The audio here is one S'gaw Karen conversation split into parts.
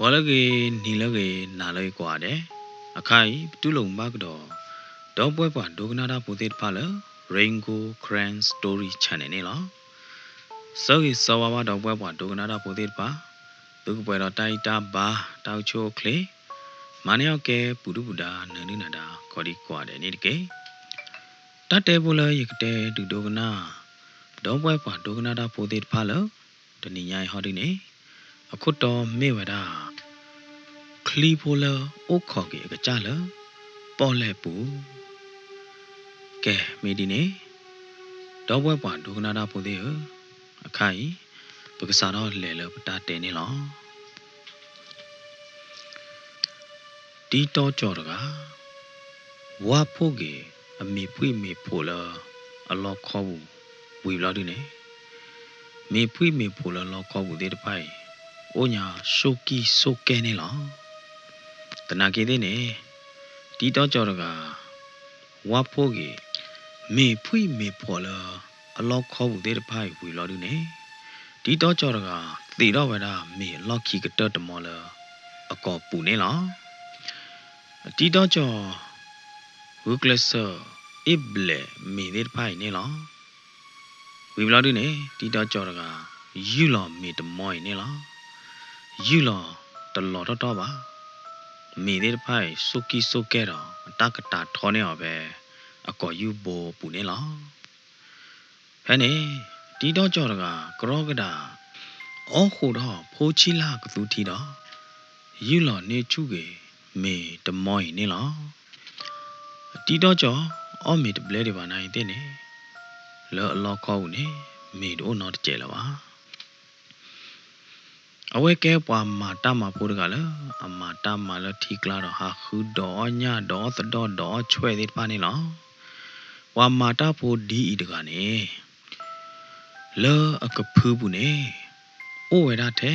ဂီၤလၢအဂ့ၤ, နံၤလၢအဂ့ၤ, နၤလၢအဂ့ၤကိးဂၤဒဲး, အခါအံၤ ပတူၢ်လိာ်မုာ်ဘၣ်ကဒီး ဒီပုၢ်ဝဲၢ်ပှၤဒိကနၣ်တၢ်ဖိသ့ၣ်တဖၣ်လၢ Rain Gold Karen Story Channel န့ၣ်လီၤ. ဆၢဂ့ၤဆၢဝါဘၣ်ဒီပုၢ်ဝဲၢ်ပှၤဒိကနၣ်တၢ်ဖိသ့ၣ်တဖၣ်, သုကပှဲၤဒီးတၢ်အံၣ်တၢ်ဘါ, တၢ်အိၣ်ဆူၣ်အိၣ်ချ့, မၤန့ၢ်အီၣ်ကဲပူၤဒုၣ်ပူၤဒါ နၢၤဒုၣ်နၢၤဒါ ကိးဒံကိးဂၤဒဲးန့ၣ်တက့ၢ်. တၢ်တဲဖိလၢယကတဲဒုးဒိကနၣ် ဒီပုၢ်ဝဲၢ်ပှၤဒိကနၣ်တၢ်ဖိသ့ၣ်တဖၣ်လၢ တနံၤညါအံၤဟီဒုန့ၣ်, အခိၣ်တီမ့ၢ်ဝဲဒၣ် ချံဖိလၢအိၣ်ခိးက့ၤအကစၢ်လၢ ပီၣ်လဲၣ်ပူၤ. ကဲ, မ့ၢ်ဒ်န့ၣ်, ဒီပုၢ်ဝဲၢ်ပှၤဒိကနၣ်တၢ်ဖိသ့ၣ်ဧၢ, အခါအံၤ ပကစးထီၣ်လဲၤလၢပတၢ်တဲန့ၣ်လီၤ. တံတီကၠီၤတဂၤ ဝၢ်ဖှိၣ်က့ၤအမ့ၤဖှံမ့ၤဖိးလၢအလီခီပူၤ ဝံၤဘျီဒုန့ၣ်, မ့ၤဖှံမ့ၤဖိးလၢလီခီပူၤသ့ၣ်တဖၣ်အံၤ အိၣ်ညါဆိၣ်ကံၢ်ဆိၣ်ကဲန့ၣ်လီၤ. သနာ်က့သ့ၣ်န့ၣ်, တံတီကၠီၤတဂၤ ဝၢ်ဖှိၣ်က့ၤ မ့ၤဖှံမ့ၤဖိးလၢအလီခီပူၤသ့ၣ်တဖၣ်အံၤဝံၤဘျီဒုန့ၣ်, တံတီကၠီၤတဂၤ သ့းထီၣ်ဝဲဒၣ်မ့ၤအလီၢ်ခံကတၢၢ်တမီလၢအကိာ်ပူၤန့ၣ်လီၤ. တံတီကၠီၤ ဂုာ်ကျဲးစၢး အ့ၣ်ဘျဲးမ့ၤသ့ၣ်တဖၣ်အံၤန့ၣ်လီၤ. ဝံၤဘျီဒုန့ၣ် တံတီကၠီၤတဂၤ ယုၢ်လီၤမ့ၤတမီအံၤန့ၣ်လီၤ. ယုၢ်လီၤတလီၤထီၣ်ထီၣ်ဘၣ်. မ့ၤသ့ၣ်တဖၣ်အံၤ ဆိၣ်ကံၢ်ဆိၣ်ကဲဒီး အတၢ်ကတၤထီန့ၢ်အီၤဖဲ အကိာ်ယူၢ်ဘိပူၤန့ၣ်လီၤ. ဖဲန့ၣ် တံတီကၠီၤတဂၤ ကရီကဒး အီၣ်ဃိးဒီးဖိဆံလၢ်ကသူထံဒီး ယုၢ်လီၤန့ၢ်ဆူၣ်က့ၤမ့ၤတမီအံၤန့ၣ်လီၤ. တံတီကၠီၤ အီၣ်မ့ၤတဘျဲဒံးဘၣ်နၤအံၤသ့ၣ်န့ၣ်, လၢအလီခီပူၤန့ၣ် မ့ၤတအိၣ်နီတစဲးလၢၤဘၣ်. အဝဲကဲပှၤမၤတၢ်မၤဖိတဂၤလၢ အမၤတၢ်မၤလၢထံကျါဒီး ဟးဃုဒီးအီၣ်ညၣ် ဒီးအီၣ်သဒီၣ် ဒီးအီၣ်ဆွဲၣ်သ့ၣ်တဖၣ်န့ၣ်လီၤ. ပှၤမၤတၢ်ဖိဒ်အံၤတဂၤန့ၣ် လၢအကဖုပူၤန့ၣ် အိၣ်ဝဲဒၣ်ထဲ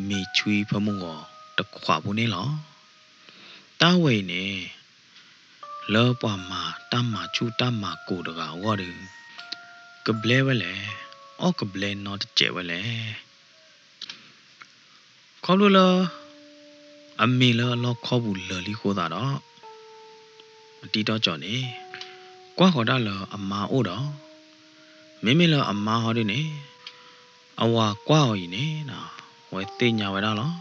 မ့ၤဆွံဖၢမုၢ်ဂီၤတခွးဖိန့ၣ်လီၤ. တၢ်ဝဲအံၤန့ၣ် လၢပှၤမၤတၢ်မၤဆူၣ်တၢ်မၤကိၤတဂၤအဂီၢ်ဒီး ကဘျဲဝဲလဲၣ်, အီၣ်ကဘျဲနီတစဲးဝဲလဲၣ်. ခီဖျိလၢ အမ့ၤလၢအလီခီပူၤလၢာ်လံဃိသးဒီး အတံတီကၠီၤန့ၣ် ကွၢ်ဃီၤတၢ်လၢအမါအိၣ်ဒီး မ့မ့ၢ်လၢအမါဟီဒုန့ၣ် အဝၤကွၢ်အီၤအံၤန့ၣ် အဝဲသ့ၣ်ညါဝဲဒၣ်လီၤ.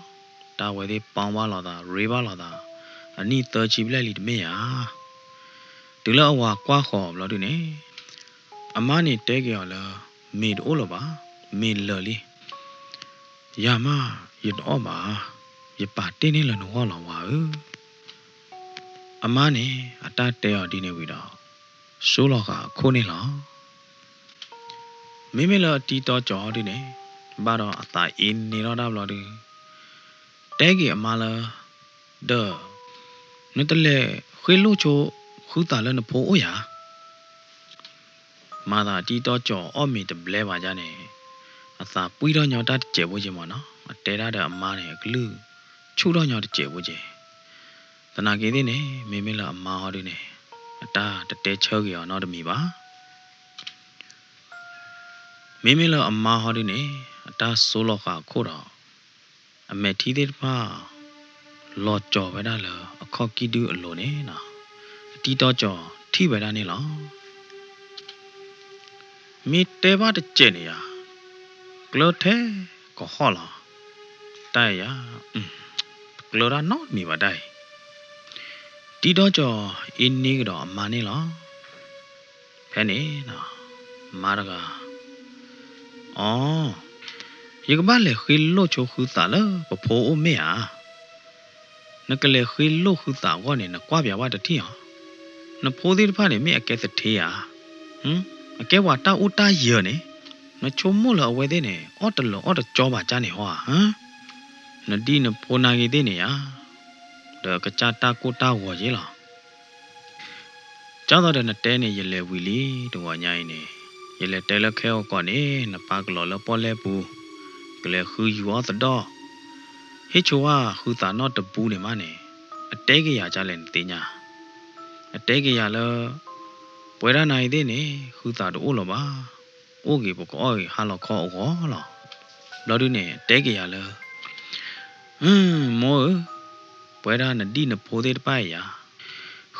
တၢ်အဝဲသ့ၣ်ပီဘၣ်လိာ်သး ရ့ဘၣ်လိာ်သး အနံၣ်သၢဆံဘျဲၣ်လံတမ့ၢ်ဧါ. တုၤလၢအဝၤကွၢ်ဃီၤအီၤဘျီဒုန့ၣ် အမါန့ၣ်တဲက့ၤအီၤလၢ မ့ၤတအိၣ်လၢၤဘၣ်, မ့ၤလၢာ်လံ. ယၤမး ယတအီၣ်ဘၣ်, ယပာ်တ့ၢ်န့ၢ်လၢနဂီၢ်လီၤဝၤဧၢ. အမါန့ၣ် အတၢ်တဲအီၤဒ်န့ၣ်ဝံၤဒီး ဆိလီၤဃာ်အခိၣ်န့ၣ်လီၤ. မ့မ့ၢ်လၢအတံတီကၠီၤဒုန့ၣ် ဘၣ်ဒီးအသးအ့န့ထီၣ်တၢ်ဘျီဒု တဲက့ၤအမါလၢ ဒီး နတလဲၤဃ့လိၣ်ဆိဃုသးလၢနဖိအိၣ်ဧါ. မၤသးတံတီကၠီၤအီၣ်မ့ၤတဘျဲဘၣ်ဒ်န့ၣ် အသးပှံၢ်ထီၣ်ညီတၢ်တစဲးဖိက့ၤမးနီၤ. အတဲတၢ်ဒီးအမါန့ၣ် အကလုၢ်ဆူၣ်ထီၣ်ညီတစဲးဖိက့ၤ. သနာ်က့သ့ၣ်န့ၣ် မ့မ့ၢ်လၢအမါဟီဒုန့ၣ် အတၢ်တတဲဆၢက့ၤအီၤနီတမံၤဘၣ်. မ့မ့ၢ်လၢအမါဟီဒုန့ၣ် အတၢ်ဆိလီၤဃာ်အခိၣ်ဒီး အမဲာ်ထံသ့ၣ်တဖၣ် လီၤကၠီၤဝဲဒၣ်လၢအခီၣ်ကံၢ်ဒုအလိၤန့ၣ်နီၤ. အတံတီကၠီၤထံၣ်ဝဲဒၣ်န့ၣ်လီၤ. မ့ၢ်တဲဘၣ်တစဲးန့ၣ်ယၤ, ကျၢၤထဲကဟီၣ်လီၤ. တၢ်ယၤ, တကျၢၤတၢ်နီတမံၤဘၣ်တၢ်အံၤ. တံတီကၠီၤအ့န့ကဒီးအမါန့ၣ်လီၤ. ဖဲန့ၣ် မါတဂၤ, အီ, ယကဘၣ်လဲၤဃ့လိၣ်ဆိဃုသးလၢပဖိအိၣ်မ့ၢ်ဧါ. နကလဲၤဃ့လိၣ်ဃုသးအဂီၢ်န့ၣ် နကွၢ်ပၠးဝဲတထံၣ်ဧါ. နဖိသ့ၣ်တဖၣ်န့ၣ် မ့ၢ်အကဲသထ့ဧါ. အကဲပှၤတၢ်အိၣ်တၢ်ယၢၤန့ၣ်, နဆိကမိၣ်လၢအဝဲသ့ၣ်န့ၣ် အီၣ်တလၢာ်အီၣ်တကၠီဘၣ်ကၢ်န့ၣ်ဟီဧါ. နဒ်နဖိနာ်က့ၤသ့ၣ်န့ၣ်ဧါ, ဒီးကစၢ်တၢ်ကိၢ်တၢ်ဂီၤက့ၤလီၤ. ကၢ်သိးဒီးနတဲန့ၣ် ယလဲၤဝံၤလံတဂီၤညါအံၤန့ၣ်, ယလဲၤတဲလၢခဲအကီၢ်န့ၣ် နပၢ်ကလီၤလၢပီၣ်လဲၣ်ပူၤ, ကလဲၤဃုယူၤအီၣ်သဒီၣ်, ဟ့ၣ်ဆိဝဲဃုသးနီၣ်တပူန့ၣ်မးန့ၣ်, အတဲက့ၤယၤကၢ်လဲၣ်နသ့ၣ်ညါ, အတဲက့ၤယၤလၢ ပှဲၤဒၣ်နၤအံၤသ့ၣ်န့ၣ် ဃုသးတအိၣ်လၢၤဘၣ်, အိၣ်က့ၤပကအီၣ်ဂ့ၤဟါလီၤခီအဂီၢ်လီၤ. ဘျီဒုန့ၣ် အတဲက့ၤယၤလၢ ဟွမ်, မိၢ်ဧၢ, ပဝဲဒၣ်နဒံၣ်နဖိသ့ၣ်တဖၣ်အံၤယၤ,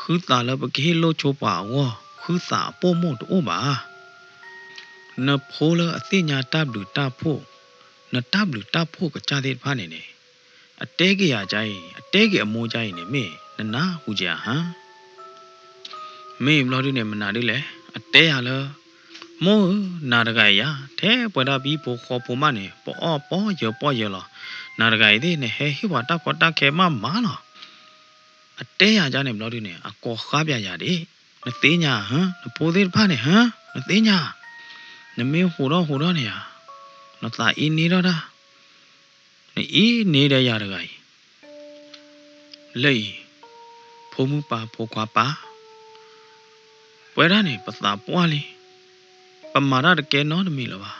ဃုသးလၢပကဟ့ၣ်လိၣ်ဆိပှၤအဂီၢ် ဃုသးအပိာ်မိၣ်တအိၣ်ဘၣ်. နဖိလၢအသ့ၣ်ညါတၢ်ဘျုးတၢ်ဖှိၣ်, နတၢ်ဘျုးတၢ်ဖှိၣ်ကစၢ်သ့ၣ်တဖၣ်န့ၣ်န့ၣ်, အတဲက့ၤယၤကါအံၤ, အတဲက့ၤအမိၢ်ကါအံၤန့ၣ် မ့ၢ်နနၢ်ဟူကါဧါဟါ. မ့ၢ်ဘျီဒုန့ၣ် မနုၤဒုလဲၣ်, အတဲယၤလၢ မိၢ်ဧၢ, နၤတဂၤအံၤယၤ, ထဲပဝဲဒၣ်ပဟံၣ်ဖိဃီဖိမးန့ၣ် ပအီၣ်ပီၢ်ယၢၤပီၢ်ယၢၤလီၤ. နၤတဂၤအံၤသ့ၣ် နဟဲဟ့ၣ်ပှၤတၢ်ကီတၢ်ခဲမးမးလီၤ. အတဲယၤကါန့ၣ်ဘျီဒုန့ၣ် အကိးဃါပၠးယၤဒၣ်, နသ့ၣ်ညါဧါ, နဖိသ့ၣ်တဖၣ်န့ၣ်ဧါ, နသ့ၣ်ညါ, နမ့ၢ်ဟူးထီၣ်ဟူးထီၣ်န့ၣ်ဧါ, နသးအ့န့ထီၣ်တၢ်, နအ့န့ဒီးယၤတဂၤအံၤ လၢအံၤ, ဖိမုၣ်ပၢ်ဖိခွါပၢ်, ပဝဲဒၣ်န့ၣ် ပသးပှၢ်လံ, ပမၤတၢ်တကဲနီတမံၤလၢၤဘၣ်,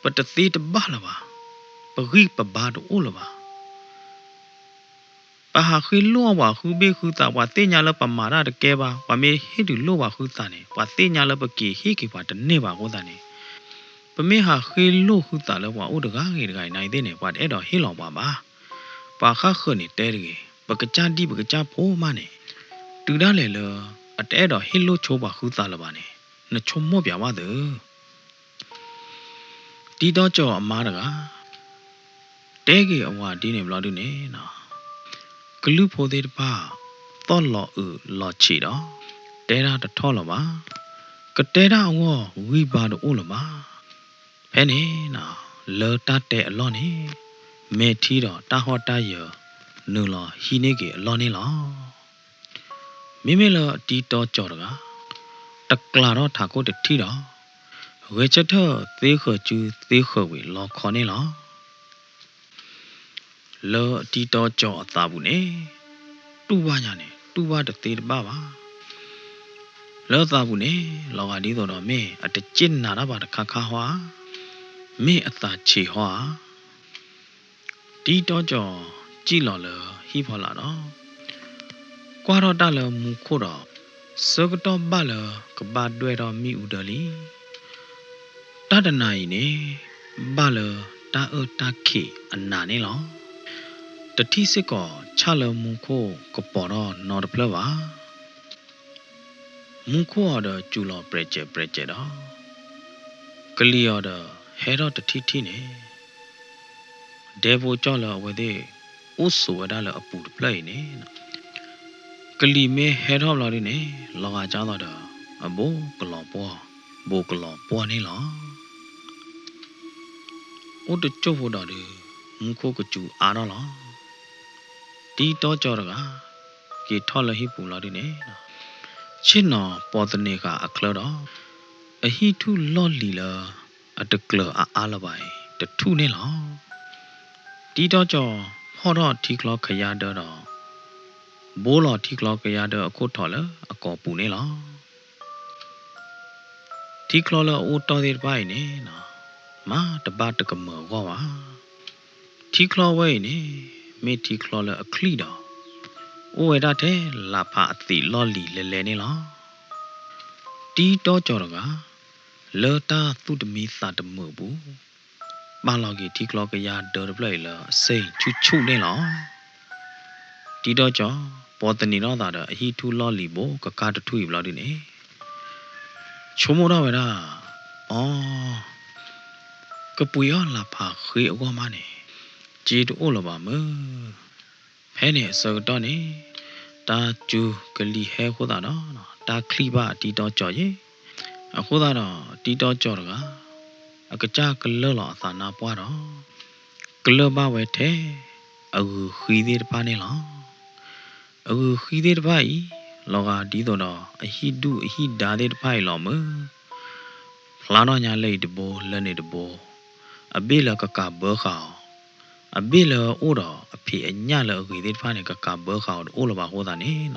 ပတသ့တဘၣ်လၢၤဘၣ်, ပဂံၢ်ပဘါတအိၣ်လၢၤဘၣ်. ပဟးဃ့လိၣ်ပှၤဃုဘ့ၣ်ဃုသး, ပှၤသ့ၣ်ညါလၢပမၤတၢ်တကဲဘၣ်, ပှၤမ့ၢ်ဟ့ၣ်ဒုးလိၣ်ပှၤဃုသးန့ၣ် ပှၤသ့ၣ်ညါလၢပက့ၤဟ့ၣ်က့ၤပှၤတန့ၢ်ဘၣ်အဃိသတးန့ၣ်, ပမ့ၢ်ဟးဃ့လိၣ်ဃုသးလၢပှၤအိၣ်တဂၤဂ့ၤတဂၤအံၤနာ်အံၤသ့ၣ်န့ၣ် ပှၤတအဲၣ်ဒိးဟ့ၣ်လီၤပှၤဘၣ်. ပှၤဃၣ်ဃၢၤန့ၣ်တဲတဂ့ၤ, ပကစၢ်ဒံၣ်ပကစၢ်ဖိမးန့ၣ်, တုၤဒၣ်လဲာ်လၢ အတအဲၣ်ဒိးဟ့ၣ်လိၣ်ဆိပှၤဃုသးလၢၤဘၣ်န့ၣ်, နဆိကမိၣ်ပၠးဝဲသ့ၣ် တံတီကၠီၤအမါတဂၤ တဲက့ၤအဝၤဒ်န့ၣ်ဘျီဒုန့ၣ်, ကလုၢ်ဖိသ့ၣ်တဖၣ် သီၣ်လီၤအုးလီၤဆံးဒီး တဲတၢ်တထီၣ်လၢၤဘၣ်, ကတဲတၢ်အဂီၢ်ဂံၢ်ဘါတအိၣ်လၢၤဘၣ်. ဖဲန့ၣ် လၢတၢ်တဲအလီၢ်န့ၣ် မဲာ်ထံဒီးတၢ်ဟီၣ်တၢ်ယၢၤ နုာ်လီၤဟံးန့ၢ်က့ၤအလီၢ်န့ၣ်လီၤ. မ့မ့ၢ်လၢတံတီကၠီၤတဂၤ တကျးထီၣ်ထးခိၣ်တထံၣ်ဒီး ဂဲၤဆၢထၢၣ်သ့ဃၢၤစုသ့ဃၢၤဝံၤလီခီန့ၣ်လီၤ. လၢတံတီကၠီၤအသးပူၤန့ၣ် တူၢ်ဘၣ်ညါန့ၣ် တူၢ်ဘၣ်တသ့တဘၣ်ဘၣ်. လၢအသးပူၤန့ၣ် လီၤဂာ်ဒ်သိးဒီးမ့ၢ်အတစ့ၣ်နးတၢ်ဘၣ်တခါခါဟီဧါ, မ့ၢ်အသးဆံးဟီဧါ. တံတီကၠီၤစံၣ်လီၤလၢဟံၣ်ဖီလာ်ဒီး ကွၢ်ထီၣ်တၢ်လၢမူခိၣ်ဒီး ဆၢကတီၢ်ဘၣ်လၢကဘၣ်ဒွဲၣ်ထီၣ်မ့ၣ်အူဒၢလံ. တၢ်တနၤအံၤန့ၣ် ဘၣ်လၢတၢ်အၢတၢ်ခံးအနးန့ၣ်လီၤ. တထံၣ်စ့ၢ်ကီးဆၣ်လၢမူခိၣ်ကပီၤထီၣ်နီတဖျၢၣ်ဘၣ်. မူခိၣ်အီၤဒီးစူၤလီၤပြဲးစဲးပြဲးစဲးဒီး ကလံၤအီၤဒီးဟဲထီၣ်တထံၣ်ထံၣ်န့ၣ် ဒဲဖိကၠီၣ်လၢအဝဲသ့ၣ် အိၣ်ဆိးဝဲဒၣ်လၢအပူၤတဖျၢၣ်အံၤန့ၣ် ကလံၤမ့ၢ်ဟဲထီၣ်ဘျီဒုန့ၣ် လီၤဂာ်ဒ်သိးဒီး အဘိကလီၤပှီၢ် ဘိကလီၤပှီၢ်န့ၣ်လီၤ. အိၣ်တစိၢ်ဖိဒီးဒုး မူခိၣ်ကစူၤအါထီၣ်လီၤ. တံတီကၠီၤတဂၤ က့ၤထီၣ်လၢဟံၣ်ပူၤလီၤဒုန့ၣ် ဆ့ၣ်နီၤပိာ်သန့ၤဃာ်အချၢဒီး အဟံၣ်ထူၣ်လီၢ်လံၤလၢ အတကျၢၤအါအါလၢၤဘၣ်အံၤ တထူၣ်န့ၣ်လီၤ. တံတီကၠီၤဖီၣ်ထီၣ်ထံချီကယါဒၢဒီး ဘိလီၤထံချီကယါဒၢအခိၣ်ထိးလၢအကိာ်ပူၤန့ၣ်လီၤ. ထံချီလၢအအိၣ်တီၢ်သ့ၣ်တဖၣ်အံၤန့ၣ် မၤတဘၣ်တကမၢၤအဂီၢ်ဘၣ်. ထံချီဝဲအံၤန့ၣ် မ့ၢ်ထံချီလၢအချံၣ်ဒီး အိၣ်ဝဲဒၣ်ထဲလၢ်ဖးအသံးလီၢ်လံၤလဲၤလဲၤန့ၣ်လီၤ. တံတီကၠီၤတဂၤ လၢတၢ်သူၣ်တမံသးတမုာ်အပူၤ ပာ်လီၤက့ၤထံချီကယါဒၢတဖျၢၣ်အံၤလၢအစ့ၣ်ဆူၣ်ဆူၣ်န့ၣ်လီၤ. တံတီကၠီၤ ပိာ်သန့ၤထီၣ်သးဒီးအဟံၣ်ထူၣ်လီၢ်လံၤဘိကကါတထူၣ်အံၤဘျီဒုန့ၣ် ဆိကမိၣ်ထီၣ်ဝဲဒၣ်, အီ, ကပှ့ၤအီၣ်လၢ်ဖးဃ့အဂီၢ်မးန့ၣ် စ့တအိၣ်လၢၤဘၣ်မုၢ်. ဖဲန့ၣ်အဆၢကတီၢ်န့ၣ် တၢ်စူၤကလံၤဟဲအဃိသတးဒီး တၢ်ချံၣ်ဘၣ်အတံတီကၠီၤယဲၢ်, အဃိသတးဒီး တံတီကၠီၤတဂၤ အကစၢ်ကလၢၢ်လီၤအသးနါပှၢ်ဒီး ကလၢၢ်ဘၣ်ဝဲထဲ အဂုာ်ဃံသ့ၣ်တဖၣ်န့ၣ်လီၤ. အဂုာ်ဃံသ့ၣ်တဖၣ်အံၤ လီၤဂာ်ဒ်သိးဒီး အဟံၣ်ဒူၣ်အဟံၣ်ဒါသ့ၣ်တဖၣ်အံၤလီၤမုၢ်. ဖျါထီၣ်ညါလၢအံၤတဘိလၢန့ၣ်တဘိ, အဘ့ၣ်လၢကကးဘၢဃာ်အီၤ, အဘ့ၣ်လၢအအိၣ်ဒီးအဖံးအညၣ်လၢအဂ့ၤသ့ၣ်တဖၣ်န့ၣ် ကကးဘၢဃာ်အီၤတအိၣ်လၢၤဘၣ်အဃိသတးန့ၣ်,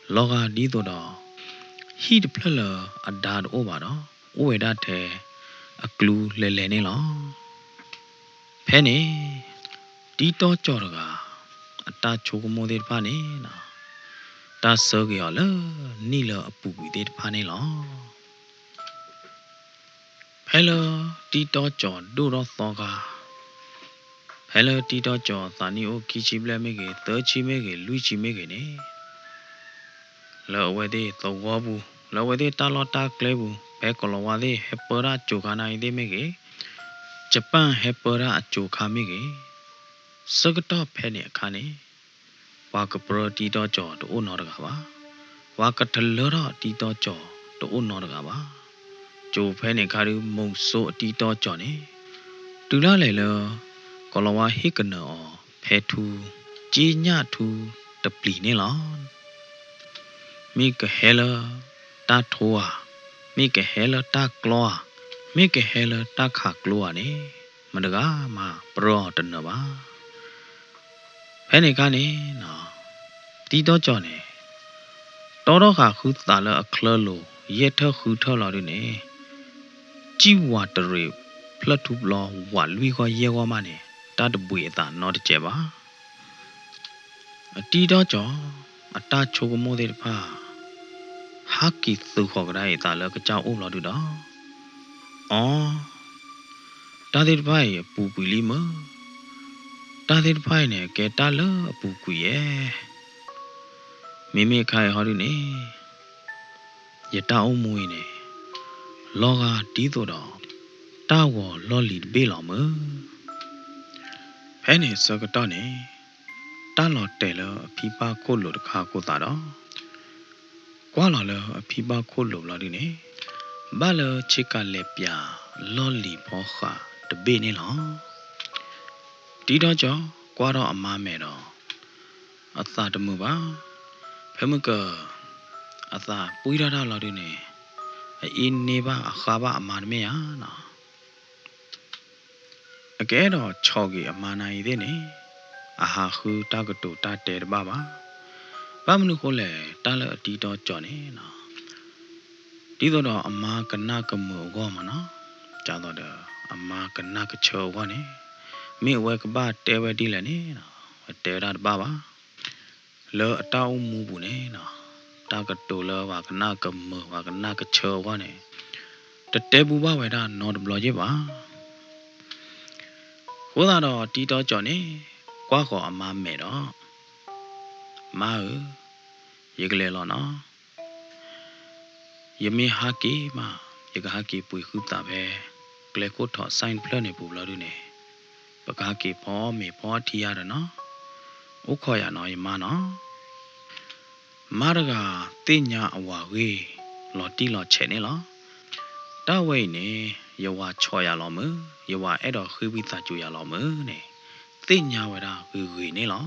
လီၤဂာ်ဒ်သိးဒီး ဟံၣ်တဖျၢၣ်လၢအဒါတအိၣ်ဘၣ်ဒီး အိၣ်ဝဲဒၣ်ထဲအကျူလဲၤလဲၤန့ၣ်လီၤ. ဖဲန့ၣ် တံတီကၠီၤတဂၤ အတၢ်ဆိကမိၣ်သ့ၣ်တဖၣ်န့ၣ် တၢ်ဆၢက့ၤအီၤလၢနံၣ်လၢအပူၤကွံာ်သ့ၣ်တဖၣ်န့ၣ်လီၤ. ဖဲလၢတံတီကၠီၤဒိၣ်ထီၣ်သီခါ ဖဲလၢတံတီကၠီၤသးနံၣ်အိၣ်ခံဆံဘျဲၣ်မ့ၢ်ဂ့ၤ, သၢဆံမ့ၢ်ဂ့ၤ, လွံၢ်ဆံမ့ၢ်ဂ့ၤန့ၣ်, လၢအဝဲသ့ၣ်သဝီပူၤ, လၢအဝဲသ့ၣ်တၢ်လီၢ်တၢ်ကျဲပူၤ, ဖဲကိးလၤဝါသ့ၣ်ဟဲပၢတၢ်အစိၤခါနၤအံၤသ့ၣ်မ့ၢ်ဂ့ၤ, ယပၣ်ဟဲပၢတၢ်အစိၤခါမ့ၢ်ဂ့ၤ, ဆၢကတီၢ်ဖဲန့ၣ်အခါန့ၣ်, ပှၤကပြၢတံတီကၠီၤတအိၣ်နီတဂၤဘၣ်. ပှၤကထလၢထီၣ်တံတီကၠီၤတအိၣ်နီတဂၤဘၣ်. ကၠိဖဲန့ၣ်အခါဒုး မုဆိုးအတံတီကၠီၤန့ၣ်, တုၤဒၣ်လဲာ်လၢ ကိးလၤဝါဟ့ၣ်ကနၢၤအီၤ ဖဲထူ, က့ညၣ်ထူတပျံၤန့ၣ်လီၤ. မ့ၢ်ကဟဲလၢတၢ်ထိဧါ, မ့ၢ်ကဟဲလၢတၢ်ကျီဧါ, မ့ၢ်ကဟဲလၢတၢ်ခးကျိဧါန့ၣ်, မတဂၤမၤပြၢအီၤတနၢၤဘၣ်. ဖဲန့ၣ်အခါန့ၣ်, တံတီကၠီၤန့ၣ်, တီထီၣ်ဃာ်ဃုသးလၢအချၢလိၤ ယဲၢ်ထၢၣ်ဃုထၢၣ်လီၤဒုန့ၣ်, ကံၣ်ဝၤတရံးဖျၢၣ်ထူပျီ ဝးလွံၢ်ဂီၢ်ယဲၢ်ဂီၢ်မးန့ၣ်, တၢ်တဘှံးအသးနီတစဲးဘၣ်. အတံတီကၠီၤ, အတၢ်ဆိကမိၣ်သ့ၣ်တဖၣ် ဟးက့ၤသုးဃီၤကဒါအံၤသးလၢကစၢ်အိၣ်ဘျီဒုဒီး, အီ, တၢ်သ့ၣ်တဖၣ်အံၤအပူၤကွံာ်လံမ့ၢ်, တၢ်သ့ၣ်တဖၣ်အံၤန့ၣ် ကဲတၢ်လၢအပူၤကွံာ်ယဲၢ်. မ့မ့ၢ်အခါအံၤဟီဒုန့ၣ်, ယတၢ်အိၣ်မူအံၤန့ၣ်, လီၤဂာ်ဒ်သိးဒီး တၢ်ဂီၤလီၢ်လံၤတဘ့ၣ်လီၤမ့ၢ်. ဖဲန့ၣ်အဆၢကတီၢ်န့ၣ်, တၢ်လီၤတဲာ်လၢအဖံဘၣ်ခိၣ်လိၤတခါအဃိသတးဒီး, ကွၢ်လီၤလၢအဖံဘၣ်ခိၣ်လိၤဘျီဒုန့ၣ်, ဘၣ်လၢဆ့ကၤလဲၤပၠးလီၢ်လံၤဖီဃးတဘ့ၣ်န့ၣ်လီၤ. တံတီကၠီၤကွၢ်ထီၣ်အမါမဲာ်ဒီး, အသးတမုာ်ဘၣ်. ဖဲမုၢ်ကၢၤ အသးပှံၢ်ထီၣ်တၢ်လီၤဒုန့ၣ်, အအ့န့ၢ်ဘၣ်အဃါဘၣ်အမါတမ့ၢ်ဧါနီၤ. အကအဲၣ်ဒိးဆီၣ်ဂ့ၤအမါနၤအံၤသ့ၣ်န့ၣ်, အဟးဃုတၢ်ကတိၤတၢ်တဲတဘၣ်ဘၣ်. ဘၣ်မနုၤဃိလဲၣ် တၢ်လၢအတံတီကၠီၤန့ၣ်နီၤ, ဒ်သိးဒီးအမါကနၣ်ကမုာ်အဂီၢ်မ့ၢ်နီၤ, ဒ်သိးဒီး အမါကနၣ်ကဆၢအဂီၢ်န့ၣ်, မ့ၢ်အဝဲကဘၣ်တဲဝဲဒ်လဲၣ်န့ၣ်, တဲဝဲဒၣ်တဘၣ်ဘၣ်. လၢအတၢ်အိၣ်မူပူၤန့ၣ်နီၤ, တၢ်ကတိၤလၢပှၤကနၣ်ကမုာ် ပှၤကနၣ်ကဆၢအဂီၢ်န့ၣ်, တတဲဘူးဘၣ်ဝဲဒၣ်နီတဘျီယဲၢ်ဘၣ်. အဃိသတးဒီးတံတီကၠီၤန့ၣ်, ကွၢ်ဃီၤအမါမဲာ်ဒီး, မါဧၢ, ယကလဲၤလီၤနီၤ. ယမ့ၢ်ဟးက့ၤမး, ယကဟးက့ၤပှ့ၤဃုသးဖဲ ကျဲခိၣ်ထီး ဆိုင် တဖျၢၣ်န့ၣ်ပူၤဘျီဒုန့ၣ်, ပကဟးက့ၤဖီမ့ၤဖီထံယါဒီးနီၤ, အိၣ်ခိးယၤနီၤ ယမါနီၤ. မါတဂၤသ့ၣ်ညါအဝၤဂ့ၢ် လီၤတံၢ်လီၤဆဲးန့ၣ်လီၤ. တၢ်ဝဲအံၤန့ၣ် ယဝၤဆီၣ်ယၤလီၤမုၢ်, ယဝၤအဲၣ်ဒိးဃ့ဝံသးစူၤယၤလီၤမုၢ်န့ၣ်, သ့ၣ်ညါဝဲဒၣ်ဂ့ၤဂ့ၤန့ၣ်လီၤ.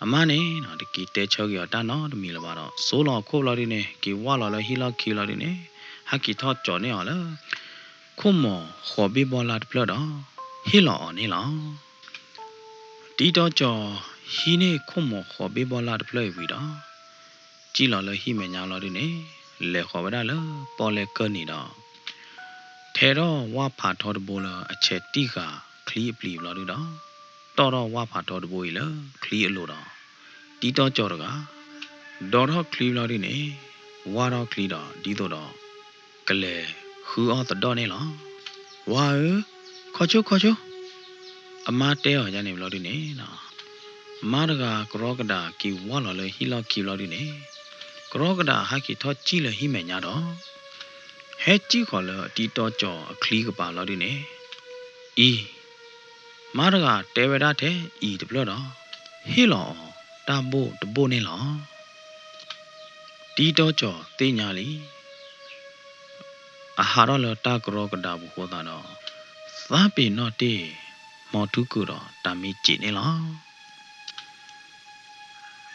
အမါန့ၣ် တက့ၤတဲဆၢက့ၤအီၤတၢ်နီတမံၤလၢၤဘၣ်ဒီး စိလီၤအခိၣ်ဘျီဒုန့ၣ် က့ၤဝၢ်လီၤလၢဟံၣ်လီၢ်ခံဘျီဒုန့ၣ်, ဟဲက့ၤထီၣ်ကၠီၤန့ၢ်အီၤလၢ ခိၣ်မီၤဃိးဘ့ၣ်ဘီလၢ်တဖျၢၣ်ဒီး ဟ့ၣ်လီၤအီၤန့ၣ်လီၤ. တံတီကၠီၤဟံးန့ၢ်ခိၣ်မီၤဃိးဘ့ၣ်ဘီလၢ်တဖျၢၣ်အံၤဝံၤဒီး, စံၣ်လီၤလၢဟံၣ်မဲာ်ညါလီၤဒုန့ၣ်, လဲၤဃီၤဝဲဒၣ်လၢပီၣ်လဲၣ်ကၢၢ်နံၤဒီး, ထဲးထီၣ်ဝၣ်ဖးထီတဘိလၢအဆဲးတံၢ်ဃာ်ချံအပျံၤဘျီဒုဒီး, တီၣ်ထီၣ်ဝၣ်ဖးထီတဘိအံၤလၢချံအလိၤဒီး, တံတီကၠီၤတဂၤ ဒီထီၣ်ချံဘျီဒုန့ၣ်, ဝၢ်ထီၣ်ချံဒီးဒ်သိးဒီး ကလဲၤဃုအီၣ်သဒီၣ်န့ၣ်လီၤ. ဝၤဧၢ, ခီဆိခီဆိ, အမါတဲအီၤယါန့ၣ်ဘျီဒုန့ၣ်, မါတဂၤကရီကဒးက့ၤဝၢ်လီၤလၢဟံၣ်လီၢ်ခံဘျီဒုန့ၣ်, ကရီကဒးဟဲက့ၤထီၣ်စံၣ်လၢဟံၣ်မဲာ်ညါဒီး, ဟဲစံၣ်ဃီၤလၢအတံတီကၠီၤအချံကပၤလီၤဒုန့ၣ်, အံၤ မါတဂၤတဲဝဲဒၣ်ထဲအံၤတဖျၢၣ်ဒီး, ဟ့ၣ်လီၤအီၤတၢ်ဘိၣ်တဘိၣ်န့ၣ်လီၤ. တံတီကၠီၤသ့ၣ်ညါလံ, အဟးထီၣ်လၢတၢ်ကရီကဒးပူၤဃိသတးဒီး, သးပ့ၤနီၣ်တ့ၢ် မီၤထူကုာ်ဒီးတၢ်မ့ၢ်စံးန့ၣ်လီၤ.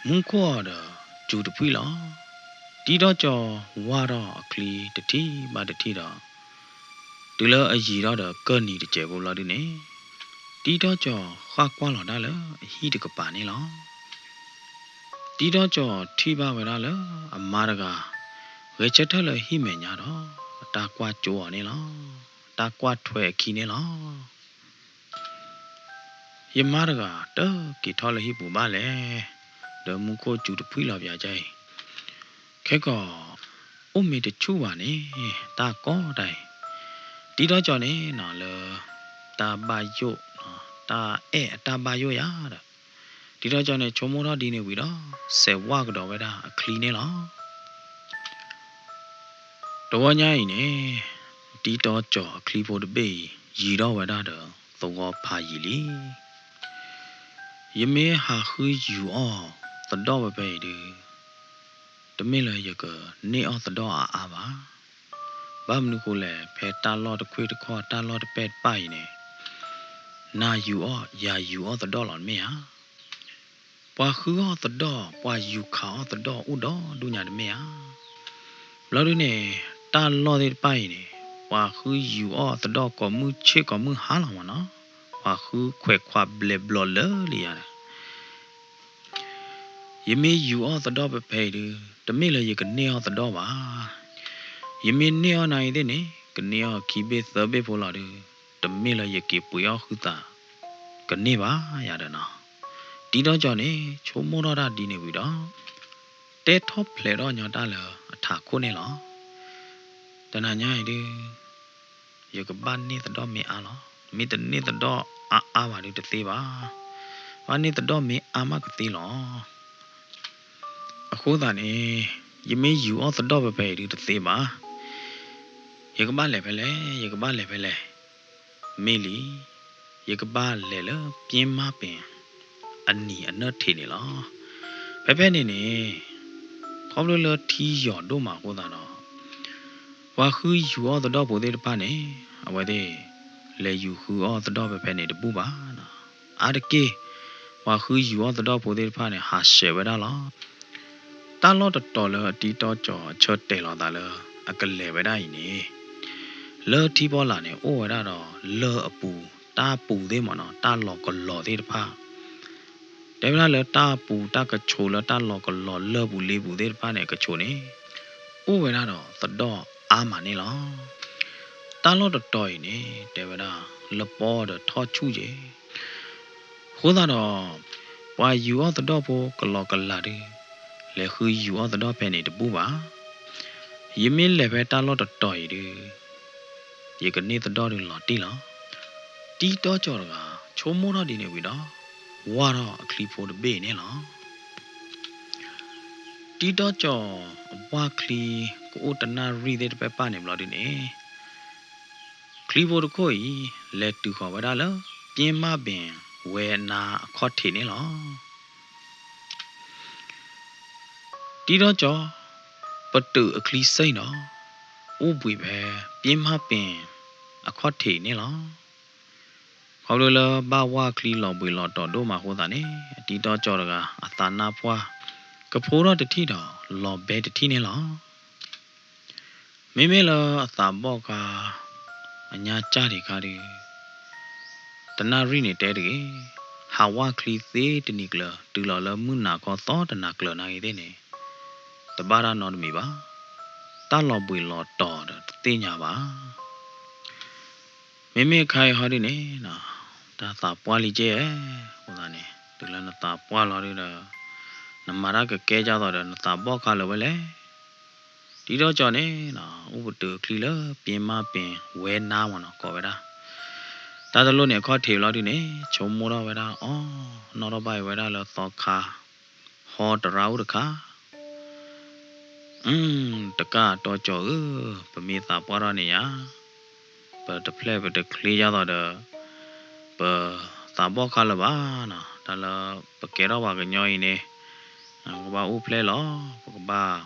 မူခိၣ်အီၤဒီးစူၤတဖှံၣ်လီၤ. တံတီကၠီၤဝၢ်ထီၣ်အချံတထံၣ်ဘၣ်တထံၣ်ဒီး, တုၤလၢအယံၤထီၣ်ဒီးကၢၢ်နံၤတစဲးဖိဘျီဒုန့ၣ်, တံတီကၠီၤဃၣ်ကွၢ်လီၤဒၣ်လၢအဟံၣ်တကပၤန့ၣ်လီၤ. တံတီကၠီၤထံၣ်ဘၣ်ဝဲဒၣ်လၢအမါတဂၤ ဂဲၤဆၢထၢၣ်လၢဟံၣ်မဲာ်ညါဒီး တၢ်ကွၢ်ကၠိအီၤန့ၣ်လီၤ. တၢ်ကွၢ်ထွဲအခံန့ၣ်လီၤ. ယမါတဂၤတက့ၤထီၣ်လၢဟံၣ်ပူၤဘၣ်လဲၣ်, ဒီးမူခိၣ်စူၤတဖှံၣ်လီၤပၠးကအံၤ, ခဲကီး အိၣ်မ့ၢ်တဆူၣ်ဘၣ်န့ၣ် တၢ်ကီတၢ်အံၤ, တံတီကၠီၤန့ၣ်နီၤလၢ တၢ်ဘၣ်ယိၣ်, တၢ်အဲၣ်အတၢ်ဘၣ်ယိၣ်ယၤဒီး တံၤတီကၠီန့ၣ် ဆိကမိၣ်ထီၣ်ဒ်န့ၣ်ဝံၤဒီး စဲးဝးကဒီးဝဲဒၣ်အချံန့ၣ်လီၤ. တဝီညါအံၤန့ၣ် တံၤတီကၠီအချံဖိတဘ့ၣ်အံၤ ယံၤထီၣ်ဝဲဒၣ်ဒီးသဝီဖးယံာ်လံ. ယမ့ၢ်ဟးဃုယူၤအီၣ်သဒီၣ်ဖဲဖဲအံၤဒီး တမ့ၢ်လၢယကန့ၢ်အီၣ်သဒီၣ်အါအါဘၣ်. ဘၣ်မနုၤဃိလဲၣ်, ဖဲတၢ်လီၢ်တခွ့ၣ်တခီၣ် တၢ်လီၢ်တပဲာ်တပၢ်အံၤန့ၣ် နၤယူၤအီၣ် ယၤယူၤအီၣ်သဒီၣ်လီၤတမ့ၢ်ဧါ. ပှၤဃုအီၣ်သဒီၣ် ပှၤယူၤခးအီၣ်သဒီၣ်အိၣ်ဒီဒူၣ်ညါတမ့ၢ်ဧါ. ဘျီဒုန့ၣ် တၢ်လီၢ်သ့ၣ်တဖၣ်အံၤန့ၣ် ပှၤဃုယူၤအီၣ်သဒီၣ်ကိးမုၢ်ဆ့ၣ်ကိးမုၢ်ဟါလီၤမးနီၤ. ပှၤဃုခွဲးခွးဘျဲးဘျီလၢလံယၤဒီး ယမ့ၢ်ယူၤအီၣ်သဒီၣ်ဖဲဖဲအံၤဒု တမ့ၢ်လၢယကန့ၢ်အီၣ်သဒီၣ်ဘၣ်. ယမ့ၢ်န့ၢ်အီၣ်နၤအံၤသ့ၣ်န့ၣ် ကန့ၢ်အီၣ်ခံဘ့ၣ်သၢဘ့ၣ်ဖိလီၤဒု တမ့ၢ်လၢယက့ၤပှ့ၤအီၣ်ဃုသး ကန့ၢ်ဘၣ်ယၤဒီးနီၤ. တံၤတီကၠီန့ၣ် ဆိကမိၣ်ထီၣ်တၢ်ဒ်န့ၣ်ဝံၤဒီး တဲထီၣ်ဖျဲးထီၣ်ညီတၢ်လၢအထးခိၣ်န့ၣ်လီၤ. တနၤညါအံၤဒု ယကဘၣ်န့ၢ်သဒီၣ်မ့ၢ်အါလီၤ. မ့ၢ်တန့ၢ်သဒီၣ်အါအါဘၣ်ဒုတသ့ဘၣ်. ဘၣ်န့ၢ်သဒီၣ်မ့ၢ်အါမးကသ့လီၤ. အဃိသတးန့ၣ် ယမ့ၢ်ယူၤအီၣ်သဒီၣ်ဖဲဖဲအံၤဒုတသ့ဘၣ်. ယကဘၣ်လဲၤဖဲလဲၣ်, ယကဘၣ်လဲၤဖဲလဲၣ်. မ့ၢ်လံ, ယကဘၣ်လဲၤလၢပျ့မးပ့ၤ အနံၤအနၢၣ်ထံးန့ၣ်လီၤ. ဖဲဖဲန့ၣ်န့ၣ် ခီဖျိလၢထံယီၤဒိၣ်မးအဃိသတးဒီး ပှၤဃုယူၤအီၣ်သဒီၣ်ဖိသ့ၣ်တဖၣ်န့ၣ် အဝဲသ့ၣ် လဲၤယူၤဃုအီၣ်သဒီၣ်ဖဲဖဲန့ၣ်တဘူၣ်ဘၣ်နီၤ. အါတက့ၢ် ပှၤဃုယူၤအီၣ်သဒီၣ်ဖိသ့ၣ်တဖၣ်န့ၣ် ဟးဆှဲးဝဲဒၣ်လီၤ. တၢ်လီၢ်တတီၤလၢအတံၤတီကၠီအဆၢတဲာ်လီၤသးလၢ အကလဲၤဝဲဒၣ်အံၤန့ၣ် လၢထံဖီလာ်န့ၣ် အိၣ်ဝဲဒၣ်ဒီးလၢၢ်အပူၤ တၢ်ပူၤသ့ၣ်မးနီၤ တၢ်လီၤကလီၤသ့ၣ်တဖၣ် တဲဝဲဒၣ်လၢတၢ်ပူၤတၢ်ကဆိးလၢတၢ်လီၤကလီၤလၢၢ်ပူၤလ့ပူၤသ့ၣ်တဖၣ်န့ၣ် အကဆိးန့ၣ် အိၣ်ဝဲဒၣ်ဒီးသဒီၣ်အါမးန့ၣ်လီၤ. တၢ်လီၢ်တတီၤအံၤန့ၣ် တဲဝဲဒၣ် လပီဒီးထီၣ်ဆူၣ်ယဲၢ် အဃိသတးဒီး ပှၤယူၤအီၣ်သဒီၣ်ဖိကလီကလၤဒု လဲၤဃုယူၤအီၣ်သဒီၣ်ဖဲန့ၣ်တဘူၣ်ဘၣ်. ယမ့ၢ်လဲၤဖဲတၢ်လီၢ်တတီၤအံၤဒု ယကန့ၢ်သဒီၣ်ဒုလီၤတံၢ်လီၤ. တံၤတီကၠီတဂၤ ဆိကမိၣ်ထီၣ်ဒ်န့ၣ်ဝံၤဒီး ဝၢ်ထီၣ်အချံဖိတဘ့ၣ်န့ၣ်လီၤ. တံၤတီကၠီ အဝၢ်ချံကအိၣ်တနၣ်ရံၣ်သ့ၣ်တဖၣ်ပၢ်န့ၣ်ဘျီဒုန့ၣ် ချံဖိတခိၣ်အံၤ လဲၤတုၤဃီၤဝဲဒၣ်လၢ ပျ့မးပ့ၤဝဲနါအခီၣ်ထံးန့ၣ်လီၤ. တံၤတီကၠီ ပတုာ်အချံစ့ၣ်ဒီး အိၣ်ဘှံးဖဲပျ့မးပ့ၤအခီၣ်ထံးန့ၣ်လီၤ. ခီဖျိလၢဘၣ်ဝၢ်ချံလီၤဘှံးလီၤတီၤဒိၣ်မးအဃိသတးန့ၣ် တံၤတီကၠီတဂၤ အသးနါပှၢ် ကဖိထီၣ်တထံၣ်ဒီး လီၤဘဲတထံၣ်န့ၣ်လီၤ. မ့မ့ၢ်လၢအသးဘီၣ်ခါ အညါကၢ်ဒံးခါဒု တနၣ်ရံၣ်န့ၣ်တဲတဂ့ၤ, ဟးဝၢ်ချံသ့တနံၤကျၢၤ တုၤလီၤလၢမုၢ်နၤခီသီတနၤကျၢၤနၤဂ့ၤသ့ၣ်န့ၣ် တဘၣ်တၢ်နီတမံၤဘၣ်. တၢ်လီၤဘှံးလီၤတီၤဒီးတသ့ၣ်ညါဘၣ်. မ့မ့ၢ်ခါအံၤဟီဒုန့ၣ် တၢ်သးပှၢ်လံကဲ, အဃိသတးန့ၣ် တုၤလၢနသးပှၢ်လီၤဒုဒီး နမၤတၢ်ကကဲဒ်သိးဒီး နသးဘီၣ်ခါလၢၤဝဲလဲၣ်. တံၤတီကၠီန့ၣ် အိၣ်ပတုာ်ချံလၢပျ့မးပ့ၤဝဲနါမးနီၤ ကိးဝဲဒၣ် တၢ်တလိၣ်န့ၣ် အခီၣ်ထံးလီၤဒုန့ၣ် ဆိကမိၣ်ထီၣ်ဝဲဒၣ်အီၤ နီၣ်ထီၣ်ဘၣ်အံၤဝဲဒၣ်လၢသီခါ ဟီတရါအိၣ်တခါ တကၢ်တီကၠီဧၢ, ပမ့ၢ်သးပှၢ်ထီၣ်န့ၣ်ယါ, ပတဖျဲၣ်ပတချ့ယါသိးဒီး ပသးဘီၣ်ခါလၢၤဘၣ်နီၤ. တၢ်လၢပကဲထီၣ်ပှၤကညီအံၤန့ၣ် ပကဘၣ်အိၣ်ဖျဲၣ်လီၤ. ပကဘၣ်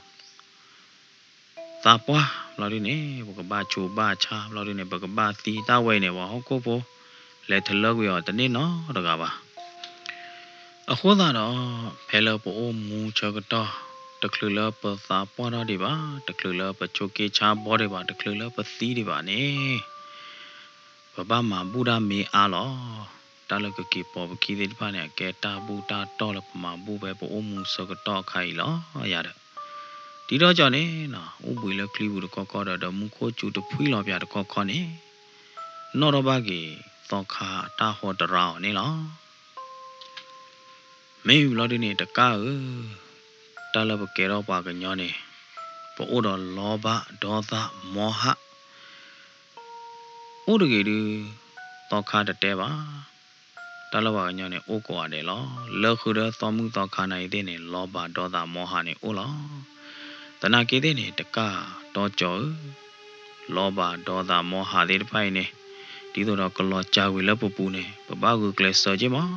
သးပှၢ်ဘျီဒုန့ၣ် ပကဘၣ်ဆူးဘၣ်ဆါဘျီဒုန့ၣ် ပကဘၣ်သံတၢ်ဝဲအံၤန့ၣ် ပှၤဟီၣ်ခိၣ်ဖိ လဲၤထလၢကွံာ်အီၤတန့ၢ်နီတဂၤဘၣ်. အဃိသတးဒီး ဖဲလၢပအိၣ်မူဆၢကတီၢ် တချုးလၢပသးပှၢ်ထီၣ်ဒံးဘၣ်, တချုးလၢပဆိးက့ဆါဘီဒံးဘၣ်, တချုးလၢပသံဒံးဘၣ်န့ၣ် ပဘၣ်မၤဘူၣ်တၢ်မ့ၢ်အါလီၤ. တၢ်လၢကက့ၤပိာ်ပခံသ့ၣ်တဖၣ်န့ၣ် အကဲတၢ်ဘူၣ်တၢ်တီၢ်လၢပမၤဘူၣ်ဖဲပအိၣ်မူဆၢကတီၢ်အခါအံၤလီၤ. ယၤဒီး တံၤတီကၠီန့ၣ် အိၣ်ဘှံးလၢချံပူၤတခီခီဒီး ဒီးမူခိၣ်စူၤတဖှံလီၤပၠးတခီခီန့ၣ် နီၣ်ထီၣ်ဘၣ်က့ၤသီခါအတၢ်ဟီတရါအီၤန့ၣ်လီၤ. မ့ၢ်ဘျီဒုန့ၣ် တကၢ်ဧၢ, တၢ်လၢပကဲထီၣ်ပှၤကညီန့ၣ် ပအိၣ်ဒီးလီဘၣ်ဒီသၣ်မီဟၣ် အိၣ်တဂ့ၤဒု သီခါတတဲဘၣ်. တၢ်လၢပှၤကညီန့ၣ် အိၣ်ကိးဂၤဒဲးလီၤ. လၢဃုာ်ဒီးသီမုၣ်သီခါနၤအံၤသ့ၣ်န့ၣ် လီၤဘၣ်ဒီးသးမီဟးန့ၣ်အိၣ်လီၤ. သနာ်က့သ့ၣ်န့ၣ် တကၢ်တီကၠီဧၢ, လီၤဘၣ်ဒီးသးမီဟးသ့ၣ်တဖၣ်အံၤန့ၣ် ဒ်သိးဒီးကလီၤစၢ်ကွံာ်လၢပပူၤန့ၣ် ပဘၣ်ဂုာ်ကျဲးစၢးက့မး.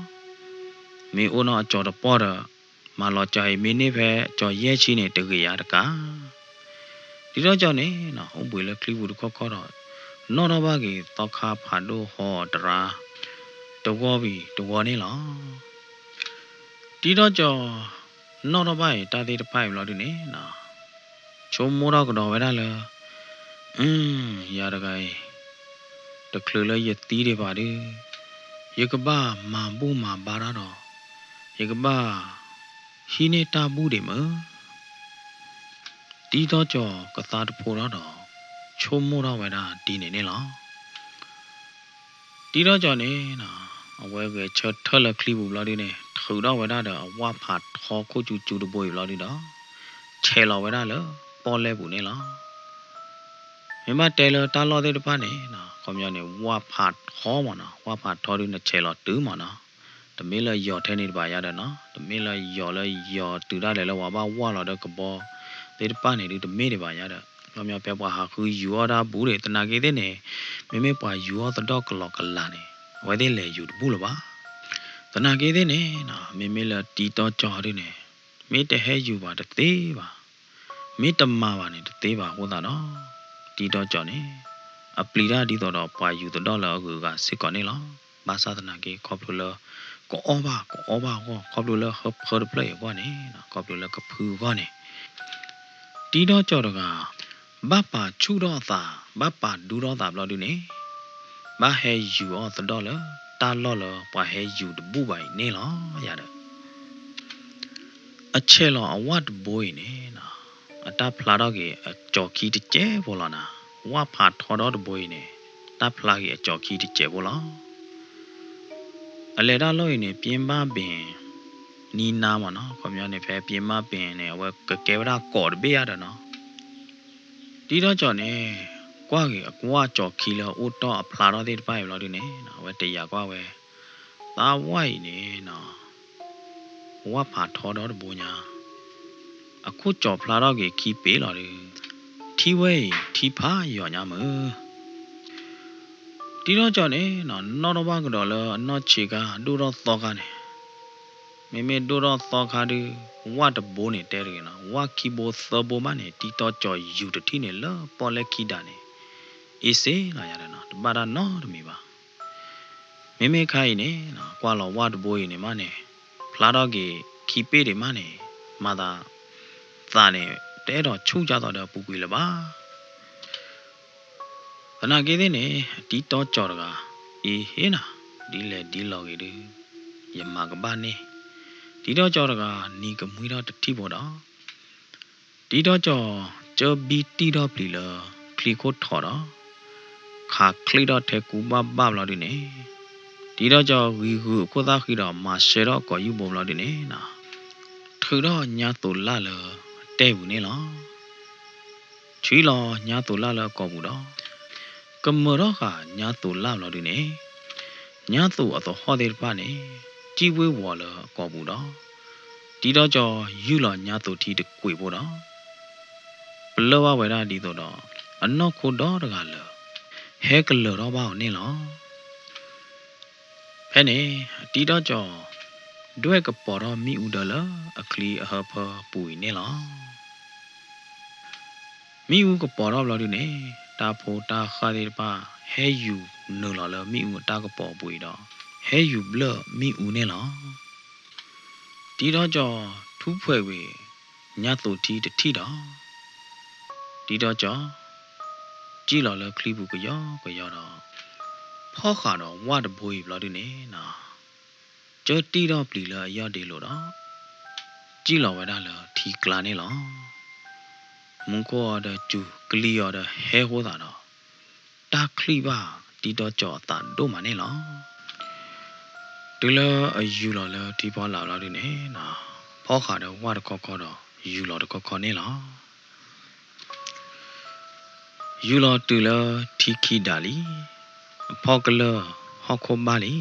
မ့ၢ်အိၣ်နီၢ်အကၠီၤတပီၢ်ဒီး မၤလီၤစၢ်အံၤ မ့ၢ်န့ၢ်ဖဲကၠီၤယဲၢ်ဆံန့ၣ် တဂ့ၤယါတကး. ဒ်သိးကၠီၤန့ၣ် အိၣ်ဘှံးလၢချံပူၤတခီခီဒီး နီၣ်ထီၣ်ဘၣ်က့ၤသီခါဖးဒိၣ်ဟီအတရါ တဝီဘံၣ်တဝီန့ၣ်လီၤ. ဒ်သိးကၠီၤ နီၣ်ထီၣ်ဘၣ်အံၤတၢ်သ့ၣ်တဖၣ်အံၤဘျီဒုန့ၣ် ဆိကမိၣ်ထီၣ်ကဒီးဝဲဒၣ်လၢ အၢ ယၤတဂၤအံၤ တချုးလၢယသံဒံးဘၣ်ဒီး ယကဘၣ်မၤဘူၣ်မၤဘါတၢ်ဒီး ယကဘၣ်ဟံးန့ၢ်တၢ်ဘူၣ်ဒံးမၢ်. ဒ်သိးကၠီၤကသါတဖိထီၣ်ဒီး ဆိကမိၣ်ထီၣ်ဝဲဒၣ်ဒ်န့ၣ်န့ၣ်လီၤ. ဒ်သိးကၠီၤန့ၣ် အဝဲဂဲၤဆၢထၢၣ်လၢချံပူၤဘျီဒုန့ၣ် ထုးထီၣ်ဝဲဒၣ်ဒီးအဝၣ်ဖးထီခိၣ်ကၠူကၠူတဘိအံၤဘျီဒုဒီး ဆဲးလီၤဝဲဒၣ်လၢပီၣ်လဲၣ်ပူၤန့ၣ်လီၤ. မ့ၢ်ဘၣ်တဲလၢတၢ်လီၢ်သ့ၣ်တဖၣ်န့ၣ် ခီပညီန့ၣ် ဝၣ်ဖးထီမ့ၢ်နီၤ, ဝၣ်ဖးထီဒုနဆဲးလီၤတုၤမ့ၢ်နီၤ, တမ့ၢ်လၢယီၤထဲန့ၣ်တဘၣ်ယါဒီးနီၤ, တမ့ၢ်လၢယီၤလၢယီၤတုၤဒၣ်လဲာ်လၢပှၤဘၣ်ဝၣ်လီၤဒီးကဘီသ့ၣ်တဖၣ်န့ၣ်ဒုတမ့ၢ်ဒံးဘၣ်ယါဒီး ခီပညီဖဲပှၤဟးဃုယူၤအီၣ်တၢ်ဘူၣ်ဒံး သနာ်က့သ့ၣ်န့ၣ် မ့မ့ၢ်ပှၤယူၤအီၣ်သဒီၣ်ကလီကလာ်န့ၣ် အဝဲသ့ၣ်လဲၤယူၤတဘူၣ်လၢၤဘၣ်. သနာ်က့သ့ၣ်န့ၣ် မ့မ့ၢ်လၢတံတီကၠီဒုန့ၣ် မ့ၢ်တဟဲယူၤဘၣ်တသ့ဘၣ်, မ့ၢ်တမၤဘၣ်န့ၣ်တသ့ဘၣ်အဃိသတးဒီး တံတီကၠီန့ၣ် အပျံၤတၢ်ဒ်သိးဒီးပှၤယူၤသဒီၣ်လၢအဂုၤအဂၤစ့ၢ်ကီးန့ၣ်လီၤ. ဘၣ်ဆၣ်သနာ်က့ ခီဖျိလၢ ကအီၣ်ဘၣ်ကအီဘၣ်အဂီၢ် ခီဖျိလၢဟၢဖၢတဖျၢၣ်အံၤအဂီၢ်န့ၣ် ခီဖျိလၢကဖုအဂီၢ်န့ၣ် တံတီကၠီတဂၤ ဘၣ်ပာ်ဆူၣ်ထီၣ်အသး ဘၣ်ပာ်ဒူထီၣ်သးဘျီဒုန့ၣ် ဘၣ်ဟဲယူၤအီၣ်သဒီၣ်လၢ တၢ်လီၢ်လၢပှၤဟဲယူၤတဘူၣ်ဘၣ်အံၤန့ၣ်လီၤ. ယၤဒီး အဆဲးလီၤအဝၣ်တဘိအံၤန့ၣ် အတၢ်ဖျါထီၣ်က့ၤအကၠီၤခံတစဲးဖိလီၤနၤ, ဝၣ်ဖးထီဒီတဘိအံၤန့ၣ် တၢ်ဖျါက့ၤအကၠီၤခံတစဲးဖိလီၤ. အလဲၤတၢ်လီၢ်အံၤန့ၣ် ပျ့ၤမၢ်ပ့ၤနံနါမ့ၢ်နီၤ, ခီပညီန့ၣ် ဖဲပျ့ၤမၢ်ပ့ၤန့ၣ် အဝဲကကဲဝဲဒၣ်ကိးတဘ့ၣ်ယါဒီးနီၤ, တံတီကၠီန့ၣ် ကွၢ်က့ၤအကွၢ်ကၠီၤခံလၢအအိၣ်တီၢ်အဖျါထီၣ်သ့ၣ်တဖၣ်အံၤဘျီဒုန့ၣ် အဝဲတယာ်ကွၢ်ဝဲ သးဝၣ်အံၤန့ၣ် ဝၣ်ဖးထီဒီတဘိညါ, အခိၣ်ကၠီၤဖျါထီၣ်က့ၤခံပ့ၤလီၤဒီး ထံဝဲအံၤထံဖးယိာ်ညါမုၢ်. တံတီကၠီန့ၣ် နီၣ်ထီၣ်ဘၣ်ကဒီးလၢအနီၢ်ဆံးခါ ဒိၣ်ထီၣ်သီခါန့ၣ်, မ့မ့ၢ်ဒိၣ်ထီၣ်သီခါဒုး ဝၣ်တဘိန့ၣ်တဲတဂ့ၤနီၤ, ဝၣ်ခံဘိသၢဘိမးန့ၣ် တံတီကၠီယူၤတထံၣ်န့ၣ်လၢပီၣ်လဲၣ်ခံဒးန့ၣ် အ့စ့လီၤယၤဒီးနီၤ, တဘၣ်တၢ်နီတမံၤဘၣ်. မ့မ့ၢ်ခါအံၤန့ၣ် ကွၢ်လီၤဝၣ်တဘိအံၤန့ၣ်မးန့ၣ် ဖျါထီၣ်က့ၤခံပ့ၤဒံးမးန့ၣ် မၤသး သးန့ၣ် တအဲၣ်ဒိးဆူၣ်ကၢ်သိးဒီးအပူၤကွံာ်လၢၤဘၣ်. သနာ်က့သ့ၣ်န့ၣ် တံတီကၠီတဂၤ အ့ဟ့နၤ, ဒ်လဲၣ်ဒ်လဲၣ်ဂ့ၤဒုး ယမၤကဘၣ်န့ၢ်. တံတီကၠီတဂၤ နံၤကမှံထီၣ်တထံၣ်ဖိဒီး တံတီကၠီ ကၢဘံတံၢ်ထီၣ်ပျံၤလၢချံခိၣ်ထီၣ်ဒီး ခးချံၣ်ထီၣ်ထဲကူဘၣ်ဘၣ်ဘျီဒုန့ၣ်, တံတီကၠီဂံၤဂုၤအခိၣ်သၣ်ဃံဒီးမၤရှဲထီၣ်ကိာ်ယူၢ်ဘိဘျီဒုန့ၣ် ထုးထီၣ်ညါသိးလၢ်လၢအတဲပူၤန့ၣ်လီၤ. ဆှံလီၤညါသိးလၢ်လၢအကိာ်ပူၤဒီး ကမၢၢ်ထီၣ်ဃာ်ညါသိးလၢ်ဘျီဒုန့ၣ်, ညါသိးအသဟီၣ်သ့ၣ်တဖၣ်န့ၣ် စံၣ်ဝ့ၤဝီၤလၢအကိာ်ပူၤဒီး တံတီကၠီယူၢ်လီၤညါသိးထံတကွံာ်ဖိဒီး ပလၢၢ်ဘၣ်ဝဲဒၣ်ဒ်သိးဒီး အနီၢ်ခိဒီတဂၤလၢ ဟဲကလၢၤထီၣ်ဘၣ်အီၤန့ၣ်လီၤ. ဖဲန့ၣ် တံတီကၠီ ဒွဲၣ်ကပီၤထီၣ်မ့ၣ်အူဒၢလၢအချံအဟၢဖၢပူၤအံၤန့ၣ်လီၤ. မ့ၣ်အူကပီၤထီၣ်ဘျီဒုန့ၣ် တၢ်ဖိတၢ်ဃၢ်သ့ၣ်တဖၣ် ဟဲယူၤနုာ်လီၤလၢမ့ၣ်အူအတၢ်ကပီၤအပူၤအံၤဒီး ဟဲယူၤဘျၢၣ်မ့ၣ်အူန့ၣ်လီၤ. တံတီကၠီထူဖှဲးကွံာ်ညါသိးထံတထံၣ်ဒီး တံတီကၠီ စံၣ်လီၤလၢချံပူၤကယီကယီဒီး ဖီၣ်ဃာ်ဒီးဝၣ်တဘိအံၤဘျီဒုန့ၣ် ကၢတံၢ်ထီၣ်ပျံၤလၢအယီၢ်ဒ့လိာ်ဒီး စံၣ်လီၤဝဲဒၣ်လၢထံကျါန့ၣ်လီၤ. မူခိၣ်အီၤဒီးစူၤ ကလံၤအီၤဒီးဟဲအဃိသတးဒီး တၢ်ချံၣ်ဘၣ်တံတီကၠီအသးဒိၣ်မးန့ၣ်လီၤ. တုၤလၢအယူၤလီၤလၢထံဖီလာ်ဘျီဒုန့ၣ် ဖီၣ်ဃာ်ဒီးဝၣ်တခီခီဒီး ယူၤလီၤတခီခီန့ၣ်လီၤ. ယူၤလီၤတုၤလၢထံခံဒးလံ, အဖီၣ်ကလၢၢ် ဟီၣ်ခိၣ်ဘၣ်လံ.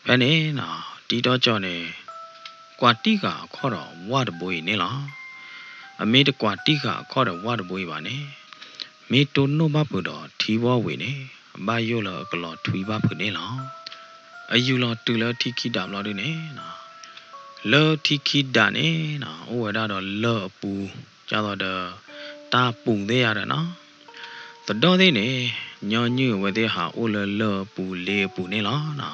ဖဲန့ၣ်နီၤ တံဒီကၠီၤန့ၣ် ကွၢ်တံၢ်ဃာ်အခီၣ်ဒီးဝၣ်တဘိအံၤန့ၣ်လီၤ. အမ့ၢ်တကွၢ်တံၢ်ဃာ်အခီၣ်ဒီးဝၣ်တဘိအံၤဘၣ်န့ၣ် မ့ၢ်တိၢ်နီၣ်ဘၣ်ဖုးဒီးထံဝီၢ်ဝံၤန့ၣ် အဘၣ်ယိၣ်လၢအကလီၤထွံဘၣ်ဖုးန့ၣ်လီၤ. အယူၤလီၤတုၤလၢထံခံဒးဘျီဒုန့ၣ် လၢထံခံဒးန့ၣ်နီၤ အိၣ်ဝဲဒၣ်ဒီးလၢၢ်အပူၤ ဒ်သိးဒီး တၢ်ပူၤသ့ၣ်ယါဒီးနီၤ သဒီၣ်သ့ၣ်န့ၣ် ညီနုၢ်အဝဲသ့ၣ်ဟးအိၣ်လၢလၢၢ်အပူၤလ့အပူၤန့ၣ်လီၤ. တံ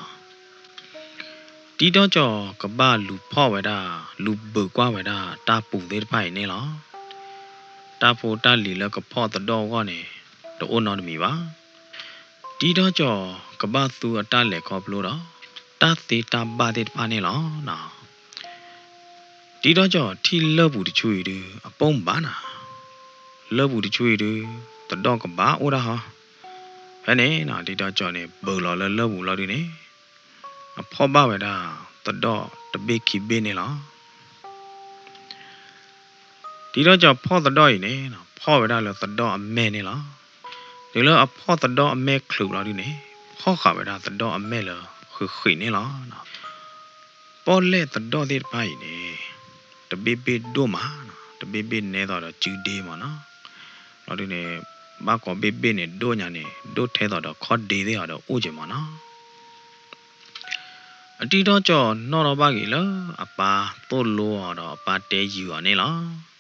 ဒီကၠီၤကဘၣ်လူၤဖီၣ်ဝဲဒၣ် လူၤဘုးကွၢ်ဝဲဒၣ်တၢ်ပူၤသ့ၣ်တဖၣ်အံၤန့ၣ်လီၤ. တၢ်ဖိတၢ်လံၤလၢကဖီၣ်သဒီၣ်အဂီၢ်န့ၣ် တအိၣ်နီတမံၤဘၣ်. တံဒီကၠီၤကဘၣ်သူအတၢ်လဲၤခီဖျိဒီး တၢ်သ့တၢ်ဘၣ်သ့ၣ်တဖၣ်န့ၣ်လီၤ. တံဒီကၠီၤထံၣ်လၢၢ်ပူၤတဆူအံၤဒု အပိၢ်ဘၣ်နၤ, လၢၢ်ပူၤတဆူအံၤဒု သဒီၣ်ကဘၣ်အိၣ်ဒၣ်ဟီ. ဖဲန့ၣ်နီၤ တံဒီကၠီၤန့ၣ် ဘုးလီၤလၢလၢၢ်ပူၤလီၤဒုန့ၣ် အဖီၣ်ဘၣ်ဝဲဒၣ် သဒီၣ်တဘ့ၣ်ခံဘ့ၣ်န့ၣ်လီၤ. တံဒီကၠီၤဖီၣ်သဒီၣ်အံၤန့ၣ် ဖီၣ်ဝဲဒၣ်လၢသဒီၣ်အမဲၢ်န့ၣ်လီၤ. တုၤလၢအဖီၣ်သဒီၣ်အမဲၢ်ချုးဘျီဒုန့ၣ် ဖီၣ်ဃာ်ဝဲဒၣ်သဒီၣ်အမဲၢ်လၢဃံးဃံးန့ၣ်လီၤ. ပီၣ်လဲၣ်သဒီၣ်သ့ၣ်တဖၣ်အံၤန့ၣ် တဘ့ၣ်ဘ့ၣ်ဒိၣ်မး, တဘ့ၣ်ဘ့ၣ်နဲသိးဒီးစုဒ့မးနီၤ. ဘျီဒုန့ၣ် ဘၣ်ကိးဘ့ၣ်ဘ့ၣ်န့ၣ် ဒိၣ်ညါန့ၣ် ဒိၣ်ထဲသိးဒီးခီၣ်ဒ့သ့ၣ်အီၤဒီးအိၣ်က့ၤမးနီၤ. အတံဒီကၠီၤနီၣ်ထီၣ်ဘၣ်က့ၤလၢအပၢ်သိၣ်လိအီၤဒီးအပၢ်တဲယုာ်အီၤန့ၣ်လီၤ.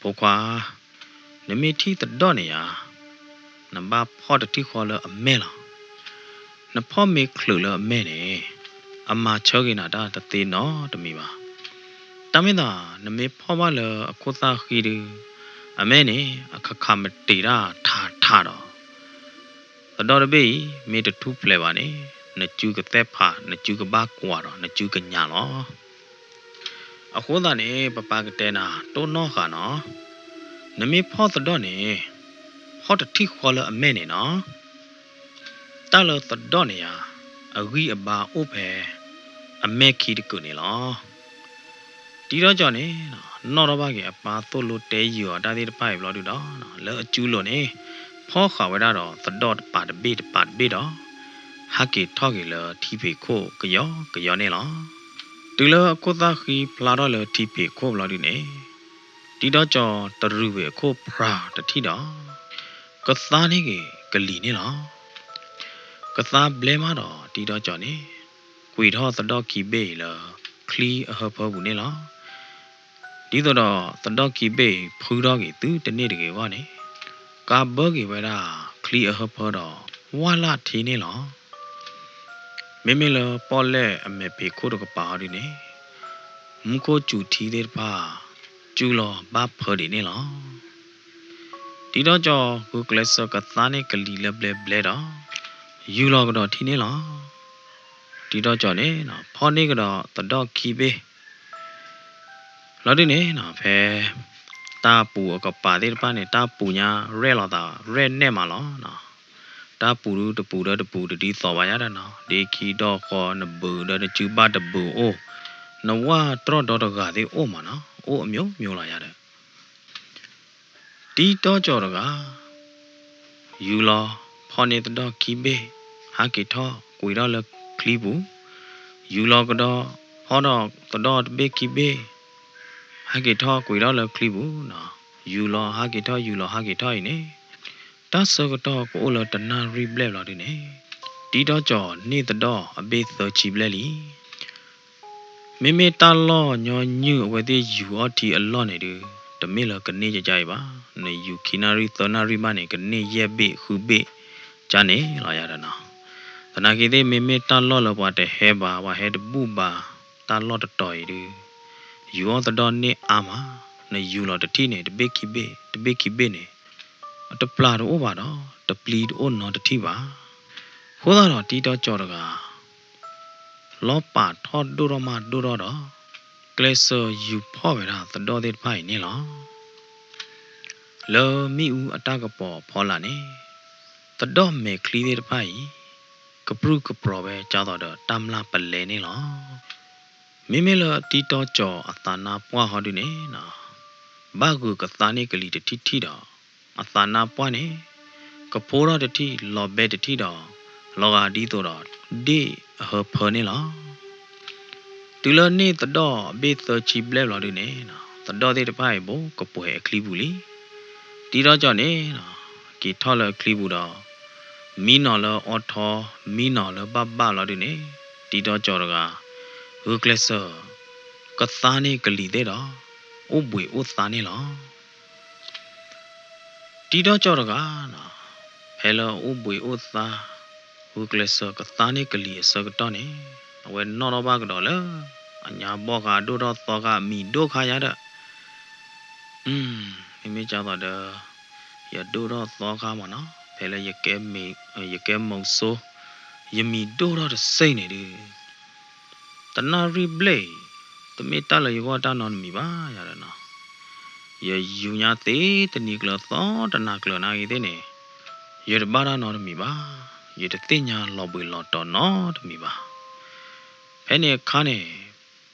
ဖိခွါ, နမ့ၢ်ထံၣ်သဒီၣ်န့ၣ်ယါ, နဘၣ်ဖီၣ်တထံၣ်ဃီလၢအမဲၢ်လီၤ. နဖီၣ်မ့ၢ်ချုးလၢအမဲၢ်န့ၣ် အမၤဆၢက့ၤနၤတၢ်တသ့နီတမံၤဘၣ်. တၢ်မ့ၢ်သး နမ့ၢ်ဖီၣ်ဘၣ်လၢအခိၣ်သၣ်ဃံဒု အမဲၢ်န့ၣ် အခးခးမတ့ၤတၢ်ထးထးဒီး သဒီၣ်တဘ့ၣ်အံၤ မ့ၢ်တထူၣ်ဖျဲးဘၣ်န့ၣ် နစုကသဲၣ်ဖး, နစုကဘၣ်ကွၢ်ဒီး နစုကညးလီၤ. အဃိသတးန့ၣ် ပပၢ်ကတဲနၤ တိၢ်နီၣ်ဃာ်နီၤ, နမ့ၢ်ဖီၣ်သဒီၣ်န့ၣ် ဖီၣ်တထံၣ်ဃီလၢအမဲၢ်န့ၣ်နီၤ. တၢ်လၢသဒီၣ်န့ၣ်ယါ, အဂံၢ်အဘါအိၣ်ဖဲအမဲၢ်ခံတကုာ်န့ၣ်လီၤ. တံဒီကၠီၤန့ၣ် နီၣ်ထီၣ်ဘၣ်က့ၤအပၢ်သိၣ်လိတဲယုာ်အီၤတၢ်သ့ၣ်တဖၣ်အံၤဘျီဒုဒီး လၢအစုလိၤန့ၣ် ဖီၣ်ဃာ်ဝဲဒၣ်ဒီးသဒီၣ်တပၤတဘ့ၣ်တပၤတဘ့ၣ်ဒီး ဟးက့ၤထီၣ်က့ၤလၢထံဖံးခိၣ်ကယီကယီန့ၣ်လီၤ. တုၤလၢအခိၣ်သၣ်ဃံဖျါထီၣ်လၢထံဖံးခိၣ်ဘျီဒုန့ၣ် တံဒီကၠီၤတရုာ်ဝဲအခိၣ်ဖြးတထံၣ်ဒီး ကသါန့ၢ်က့ၤကလံၤန့ၣ်လီၤ. ကသါဘျဲမးဒီးတံဒီကၠီၤန့ၣ် ကွံာ်ထီၣ်သဒီၣ်ခံဘ့ၣ်အံၤလၢချံအဟၢဖၢပူၤန့ၣ်လီၤ. ဒ်သိးဒီးသဒီၣ်ခံဘ့ၣ်အံၤဖုထီၣ်က့ၤသုတန့ၢ်တဂ့ၤအဂီၢ်န့ၣ် ကါဘၢက့ၤဝဲဒၣ်ချံအဟၢဖၢဒီး ဝၢ်လၢ်ထံန့ၣ်လီၤ. မ့မ့ၢ်လၢပီၣ်လဲၣ်အမဲာ်ဖံးခိၣ်တကပၤအီၤဒုန့ၣ် မူခိၣ်စူၤထံသ့ၣ်တဖၣ် စူၤလီၤဘၣ်ဖၢဒံးန့ၣ်လီၤ. တံဒီကၠီၤဃုကျဲးစၢးကသါန့ၢ်ကလံၤလၢဘျဲဘျဲဒီး ယူၤလီၤကဒီးထံန့ၣ်လီၤ. တံဒီကၠီၤန့ၣ် ဖီၣ်န့ၢ်ကဒီးသဒီၣ်ခံဘ့ၣ် လီၤဒုန့ၣ် ဖဲတၢ်ပူၤအကပၤသ့ၣ်တဖၣ်န့ၣ် တၢ်ပူၤညါရဲၣ်လီၤသးရဲၣ်နဲၣ်မးလီၤ. တၢ်ပူၤဒုတပူၤဒီးတပူၤတဒ်သိးဘၣ်ယါဒီးနီၤ ဒ့ခံဒီဃီနဘုးဒီးနစုဘၣ်တဘုးအိၣ် နဝၣ်တြီၣ်ဒီတဂၤသ့ၣ်အိၣ်မးနီၤ အိၣ်အမျိုးမျိုးလီၤယါဒီး တံဒီကၠီၤတဂၤ ယူၤလီၤဖီၣ်န့ၢ်သဒီၣ်ခံဘ့ၣ် ဟးက့ၤထီၣ်ကွံာ်ထီၣ်လၢချံပူၤ, ယူၤလီၤကဒီး ဖီၣ်ဒီးသဒီၣ်တဘ့ၣ်ခံဘ့ၣ် ဟးက့ၤထီၣ်ကွံာ်ထီၣ်လၢချံပူၤနီၤ, ယူၤလီၤဟးက့ၤထီၣ် ယူၤလီၤဟးက့ၤထီၣ်အံၤန့ၣ် တၢ်ဆၢကတီၢ်ကအိၣ်လၢတနၣ်ရံၣ်ဘျဲၣ်ဘျီဒုန့ၣ် တံဒီကၠီၤန့ၢ်သဒီၣ်အဘ့ၣ်သၢဆံဘျဲၣ်လံ. မ့မ့ၢ်တၢ်လီၢ်ညီနုၢ်အဝဲသ့ၣ်ယူၤအီၣ်ထံအလီၢ်န့ၣ်ဒု တမ့ၢ်လၢကန့ၢ်ကကါအံၤဘၣ်. နယူၤခံနၣ်ရံၣ်သၢနၣ်ရံၣ်ဘၣ်န့ၣ် ကန့ၢ်ယဲၢ်ဘ့ၣ်ဃုဘ့ၣ်ကါန့ၣ်လီၤယါဒီးနီၤ. သနာ်က့သ့ၣ် မ့မ့ၢ်တၢ်လီၢ်လၢပှၤတဟဲဘၣ် ပှၤဟဲတဘူၣ်ဘၣ် တၢ်လီၢ်တတီၤအံၤဒု ယူၤအီၣ်သဒီၣ်န့ၢ်အါမး, နယူၤလီၤတထံၣ်န့ၣ် တဘ့ၣ်ခံဘ့ၣ် တဘ့ၣ်ခံဘ့ၣ်န့ၣ် အတပျၢ်တအိၣ်ဘၣ်ဒီး တပျံၤတအိၣ်နီတထံၣ်ဘၣ်. အဃိသတးဒီးတံဒီကၠီၤတဂၤ လီၤပာ်ထီၣ်ဒိၣ်ထီၣ်မးဒိၣ်ထီၣ်ဒီး ကျဲးစၢးယူၤဖီၣ်ဝဲဒၣ်သဒီၣ်သ့ၣ်တဖၣ်အံၤန့ၣ်လီၤ. လၢမ့ၣ်အူအတၢ်ကပီၤအဖီလာ်န့ၣ် သဒီၣ်မဲာ်ချံသ့ၣ်တဖၣ်အံၤ ကပြုၢ်ကပြီၤဝဲကၢ်သိးဒီးတၢ်မျၢ်ပလဲန့ၣ်လီၤ. မ့မ့ၢ်လၢတံဒီကၠီၤအသးနါပှၢ်ဟီဒုန့ၣ်နီၤ ဘၣ်ဂုာ်ကသါန့ၢ်ကလံၤတထံၣ်ထံၣ်ဒီး အသးနါပှၢ်န့ၣ် ကဖိထီၣ်တထံၣ်လီၤဘဲတထံၣ်ဒီး လီၤဂာ်ဒ်သိးဒီး ဒ့ၣ်အဟၢဖၢန့ၣ်လီၤ. တုၤလၢန့ၢ်သဒီၣ်အဘ့ၣ်သၢဆံဘျဲၣ်ဘျီဒုန့ၣ်, သဒီၣ်သ့ၣ်တဖၣ်အံၤဘိ ကပှဲၤအချံပူၤလံ. တံၤဒီကၠီၤန့ၣ် က့ၤထီၣ်လၢအချံပူၤဒီး မံနီၤလၢအီထီ, မံနီၤလၢဘၣ်ဘၣ်လီၤဒုန့ၣ်, တံၤဒီကၠီၤတဂၤ ဂုာ်ကျဲးစၢး ကသါန့ၢ်ကလံၤသ့ၣ်ဒီး အိၣ်ဘှံးအိၣ်သါန့ၣ်လီၤ. တံၤဒီကၠီၤတဂၤန့ၣ် ဖဲလၢအအိၣ်ဘှံးအိၣ်သါ ဂုာ်ကျဲးစၢးကသါန့ၢ်ကလံၤအဆၢကတီၢ်န့ၣ်, အဝဲနီၣ်ထီၣ်ဘၣ်ကဒီးလၢ အညါဘီၣ်ဃးဒိၣ်ထီၣ်သီဃာ် မံၤဒိၣ်ခါယါဒီး မ့မ့ၢ်ကၢ်သိးဒီး ယဒိၣ်ထီၣ်သီဃာ်မးနီၤ, ဖဲလၢ ယကဲမိၢ်စိ ယမံၤဒိၣ်ထီၣ်တစဲးန့ၣ်ဒု တနၣ်ရံၣ်ဘျဲၣ်အံၤ တမ့ၢ်တၢ်လၢယဂီၢ်တၢ်နီတမံၤဘၣ်ယၤဒီးနီၤ, ယယူၤညါသ့တနံၤကျၢၤသီတနၤကျၢၤနာ်ဂ့ၤသ့ၣ်န့ၣ်, ယတဘၣ်တၢ်နီတမံၤဘၣ်, ယတသ့ၣ်ညါလီၤဘှံးလီၤတီၤနီတမံၤဘၣ်. ဖဲန့ၣ်အခါန့ၣ်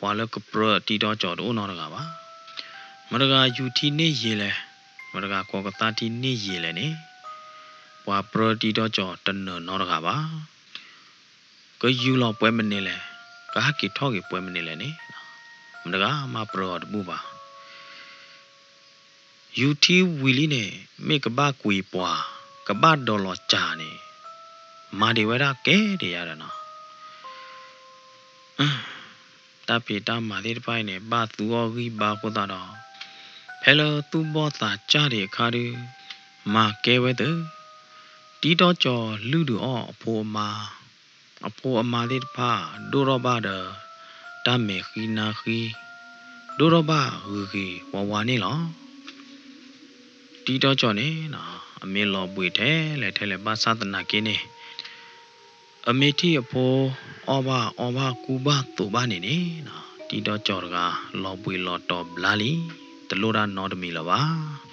ပှၤလၢကပြၢတံၤဒီကၠီၤတအိၣ်နီတဂၤဘၣ်. မတၤတဂၤယူၤထံန့ၢ်ယ့ၤလဲၣ်, မတၤတဂၤကိးကသါထံန့ၢ်ယ့ၤလဲၣ်န့ၣ်, ပှၤပြၢတံၤဒီကၠီၤတနၢၤနီတဂၤဘၣ်. ကယူၤလီၤပှဲၤမနုၤလဲၣ်, ကဟဲက့ၤထီၣ်က့ၤပှဲၤမနုၤလဲၣ်န့ၣ်, မတၤတဂၤမးပြၢအီၤတဘူၣ်ဘၣ်. ယူၤထံဝံၤလံန့ၣ် မ့ၢ်ကဘၣ်ကွံာ်ပှၤ, ကဘၣ်ဒီးလီၤစၢ်န့ၣ်, မၤဒံးဝဲဒၣ်ကဲဒံးယၤဒီးနီၤ. တၢ်ဖံးတၢ်မၤသ့ၣ်တဖၣ်အံၤန့ၣ် ဘၣ်သူအီၤဂံၢ်ဘါအဃိသတးဒီး, ဖဲလၢသူၣ်ဘီၣ်သးစၢ်ဒံးအခါဒု, မၤကဲဝဲသ့ၣ်, တံၤဒီကၠီၤလုၢ်ဒုးအီၣ်အဖိအမါ, အဖိအမါသ့ၣ်တဖၣ် ဒိၣ်ထီၣ်ဘၣ်ဒီး တၢ်မဲာ်ဃံနါဃံ, ဒိၣ်ထီၣ်ဘၣ်ဂ့ၤဂ့ၤဝါဝါန့ၣ်လီၤ. တံၤဒီကၠီၤန့ၣ် အမ့ၢ်လီၤဘှံးထဲလဲၣ်ထဲလဲၣ်ဘၣ်ဆၣ်သနာ်က့န့ၣ်, အမ့ၢ်ထံၣ်အဖိ အီၣ်ဘၣ်အီဘၣ်ကူဘၣ်သိးဘၣ်န့ၣ်န့ၣ်, တံၤဒီကၠီၤတဂၤ လီၤဘှံးလီၤတီၤဘျါလံ, တလိၣ်တၢ်နီတမံၤလၢၤဘၣ်.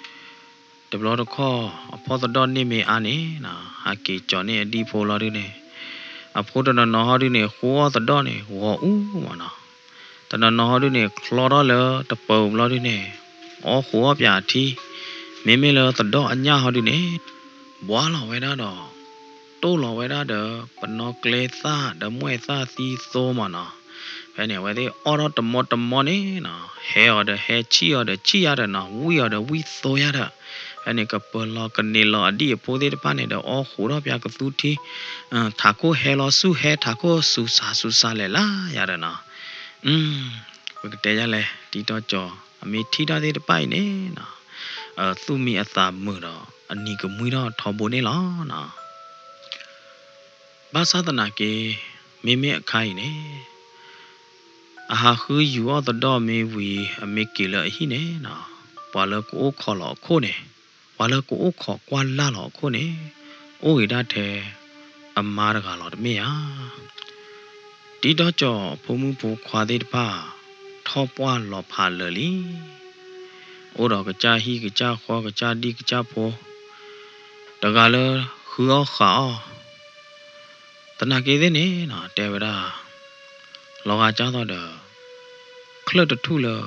တဘျီတခီၣ် အဖီၣ်သဒီၣ်န့ၢ်မ့ၢ်အါန့ၣ်, ဟးက့ၤကၠီၤန့ၢ်အဒံၣ်ဖိလီၤဒုန့ၣ်, အဖိတနီၤနီၤဟီဒုန့ၣ် ဃိအီၣ်သဒီၣ်န့ၣ် ဂီၤအူမးနီၤ. တနီၤနီၤဟီဒုန့ၣ် ချီထီၣ်လၢတပၢၤဘျီဒုန့ၣ်, အီၣ်ဃိအီၣ်ပၠးအထံ, မ့မ့ၢ်လၢသဒီၣ်အညၣ်ဟီဒုန့ၣ်, ဘှါလီၤဝဲဒၣ်ဒီး တိၢ်လီၤဝဲဒၣ်ဒီး ပနီၣ်ကျဲသၣ်ဒီးမှဲၢ်သၣ်သံသိမးနီၤ. ဖဲန့ၣ် အဝဲသ့ၣ်အီၣ်ထီၣ်တမီတမီန့ၣ်နီၤ, ဟဲအီၤဒီးဟဲ ဆံၣ်အီၤဒီးဆံၣ်ယါဒီးနီၤ, ဝံၣ်အီၤဒီးဝံၣ်သိယါဒီး, ဖဲန့ၣ် ကပၢၤလီၤကန့ၢ်လီၤအဒံၣ်အဖိသ့ၣ်တဖၣ်န့ၣ်ဒီး အီၣ်ဃိထီၣ်ပၠးကသူထံ, ထးခိၣ်ဟဲလီၤဆူၣ်ဟဲ ထးခိၣ်စူၤစးစူၤစးလဲၣ်လါယါဒီးနီၤ. ပကတဲယါလဲၣ် တံၤဒီကၠီၤ အမ့ၢ်ထံၣ်တၢ်သ့ၣ်တဖၣ်အံၤန့ၣ်နီၤ, သူၣ်မံအသးမုာ်ဒီး အနံၤကမှံထီၣ်ထီဘိန့ၣ်လီၤနီၤ. ဘၣ်ဆၣ်သနာ်က့ မ့မ့ၢ်အခါအံၤန့ၣ်, အဟးဃုယူၤအီၣ်သဒီၣ်မ့ၢ်ဝံၤ အမ့ၢ်က့ၤလၢအဟံၣ်န့ၣ်နီၤ, ပှၤလၢကအိၣ်ခိးလီၤအခိၣ်န့ၣ်, ပှၤလၢကအိၣ်ခိးကွၢ်လၢ်လီၤအခိၣ်န့ၣ်, အိၣ်ဂ့ၤဒၣ်ထဲ အမါတဂၤလီၤတမ့ၢ်ဧါ. တံၤဒီကၠီၤအဖိမုၣ်ဖိခွါသ့ၣ်တဖၣ် ထီၣ်ပှၢ်လီၤဖးလၢာ်လံ. အိၣ်ဒီးကစၢ်ဟံၣ်ကစၢ်ဃီ ကစၢ်ဒံၣ်ကစၢ်ဖိ, တဂၤလၢဃုအီၣ်ဃုအီၣ်, သနာ်က့သ့ၣ်န့ၣ်နီၤ တဲဝဲဒၣ်, လီၤဂာ်ကၢ်သိးဒီး ချၢၣ်တထူၣ်လၢ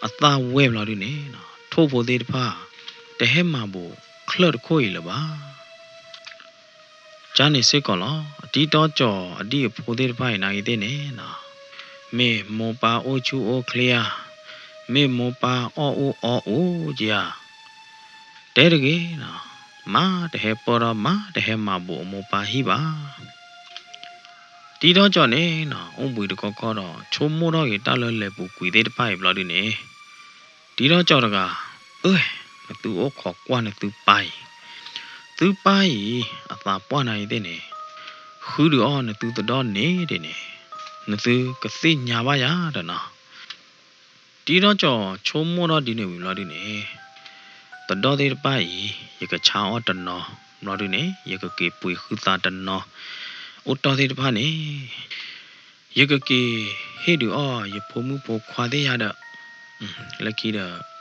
အသၣ်ဝဲၢ်ဘျီဒုန့ၣ်, ထိၣ်ဖိသ့ၣ်တဖၣ် တဟဲမၤဘူးချၢၣ်တခိၣ်အံၤလၢၤဘၣ်. ကန့ၣ်စ့ၢ်ကီးလီၤ. တံၤဒီကၠီၤအဒံၣ်အဖိသ့ၣ်တဖၣ်အံၤနာ်ဂ့ၤသ့ၣ်န့ၣ်, မ့ၢ်မိၢ်ပၢ်အိၣ်ဆူၣ်အိၣ်ချ့ဧါ, မ့ၢ်မိၢ်ပၢ်အီၣ်အူအီအူဧါ, တဲတဂ့ၤ, မၤတဟဲပၢၢ်ထီၣ် မၤတဟဲမၤဘူးအမိၢ်ပၢ်ဟံၣ်ဘၣ်. တံၤဒီကၠီၤန့ၣ်နီၤ အိၣ်ဘှံးတခီခီဒီး ဆိကမိၣ်ထီၣ်က့ၤတၢ်လၢလဲၤပူၤကွံာ်သ့ၣ်တဖၣ်အံၤဘျီဒုန့ၣ်, တံၤဒီကၠီၤတဂၤ, အၢ, နသုအိၣ်ခိးကွၢ်နသုပၢ်အံၤ, သုပၢ်အံၤ အသးပှၢ်နာ်ဂ့ၤသ့ၣ်န့ၣ်, ဃုဒုးအီၣ်နသုသဒီၣ်န့ၣ်ဒ်န့ၣ်, နသုကသ့ၣ်ညါဘၣ်ယၤဒီးနီၤ. တံၤဒီကၠီၤဆိကမိၣ်ထီၣ်ဒ်န့ၣ်ဝံၤဘျီဒုန့ၣ်, သဒီၣ်သ့ၣ်တဖၣ်အံၤ ယကဆါအီၣ်တနီၤဘျီဒုန့ၣ် ယကက့ၤပှ့ၤဃုသးတနီၤ, အိၣ်တ့ၢ်သ့ၣ်တဖၣ်န့ၣ် ယကက့ၤဟ့ၣ်ဒုးအီၣ်ယဖိမုၣ်ဖိခွါသ့ၣ်ယၤဒီး, လၢခံဒီး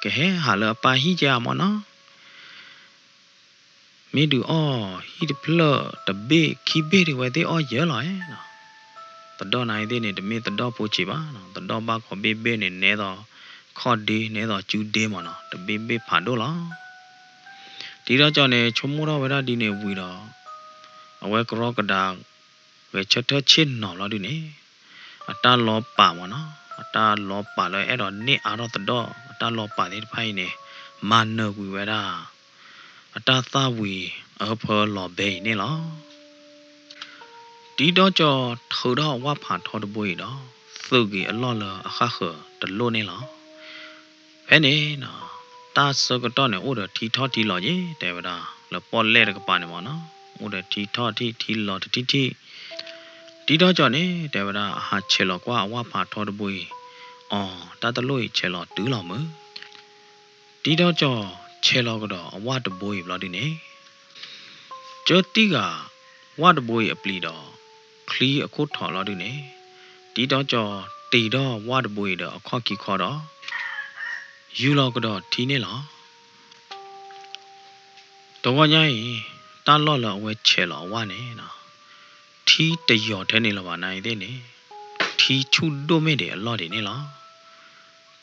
ကဟဲဟးလၢအပၢ်ဟံၣ်ကမၢ်နီၤ. မ့ၢ်ဒုးအီၣ်ဟံၣ်တဖျၢၣ်တဘ့ၣ်ခံဘ့ၣ်ဒုး ဝဲသ့ၣ်အီၣ်ယၢလီၤနီၤ. သဒီၣ်နာ်ဂ့ၤသ့ၣ်န့ၣ် တမ့ၢ်သဒီၣ်ဖိဆံးဘၣ်နီၤ, သဒီၣ်ဘၣ်ကိးဘ့ၣ်ဘ့ၣ်န့ၣ် နဲသိးခီၣ်ဒ့ နဲသိးကၠူဒ့မၢ်နီၤ, တဘ့ၣ်ဘ့ၣ်ဖးဒိၣ်လီၤ. တံၤဒီကၠီၤန့ၣ် ဆိကမိၣ်ထီၣ်ဝဲဒၣ်ဒ်န့ၣ်ဝံၤဒီး အဝဲကရီကဒါ ဂဲၤဆၢထၢၣ်ဆ့ၣ်နီၤလီၤဒုန့ၣ်, အတၢ်လီၤပာ်မ့ၢ်နီၤ, အတၢ်လီၤပာ်လၢအဲၣ်ဒိးန့ၢ်အါထီၣ်သဒီၣ် အတၢ်လီၤပာ်သ့ၣ်တဖၣ်အံၤန့ၣ် မၤနၢၤကွံာ်ဝဲဒၣ် အတၢ်သၣ်ဝံၤအၢဖၢလီၤဘဲအံၤန့ၣ်လီၤ. တံဒီကၠီၤထုးထီၣ်အဝၣ်ဖးထီတဘိအံၤဒီး သုးက့ၤအလီၢ်လၢအဃၣ်ဃၢၤတလိၣ်န့ၣ်လီၤ. ဖဲန့ၣ် တၢ်ဆၢကတီၢ်န့ၣ် အိၣ်ဒီးထံထီၣ်ထံလီၤယဲ တဲဝဲဒၣ် လၢပီၣ်လဲၣ်တကပၤန့ၣ်မ့ၢ်နီၤ, အိၣ်ဒီးထံထီၣ်ထံထံလီၤတထံၣ်ထံၣ်. တံဒီကၠီၤန့ၣ် တဲဝဲဒၣ် အဟးဆဲးလီၤကွၢ်အဝၣ်ဖးထီတဘိအံၤ, အီၤ တၢ်တလိၣ်အံၤဆဲးလီၤတုၤလီၤမုၢ်. တံဒီကၠီၤဆဲးလီၤကဒီးအဝၣ်တဘိအံၤဘျီဒုန့ၣ် ကၢတံၢ်ဃာ်ဝၣ်တဘိအံၤအပျံၤဒီး ချံအခိၣ်ထီၣ်လီၤဒုန့ၣ်, တံဒီကၠီၤတ့ၢ်ထီၣ်ဝၣ်တဘိအံၤဒီးအခီၣ်ခံခီဒီး ယူၤလီၤကဒီးထံန့ၣ်လီၤ. တဂီၢ်ညါအံၤ တၢ်လီၢ်လၢအဝဲဆဲးလီၤအဝၣ်န့ၣ် ထံတယီၤထဲန့ၣ်လၢၤဘၣ်နၤအံၤသ့ၣ်န့ၣ်, ထံဆူၣ်ဒိၣ်မ့ၢ်ဒံးအလီၢ်ဒံးန့ၣ်လီၤ.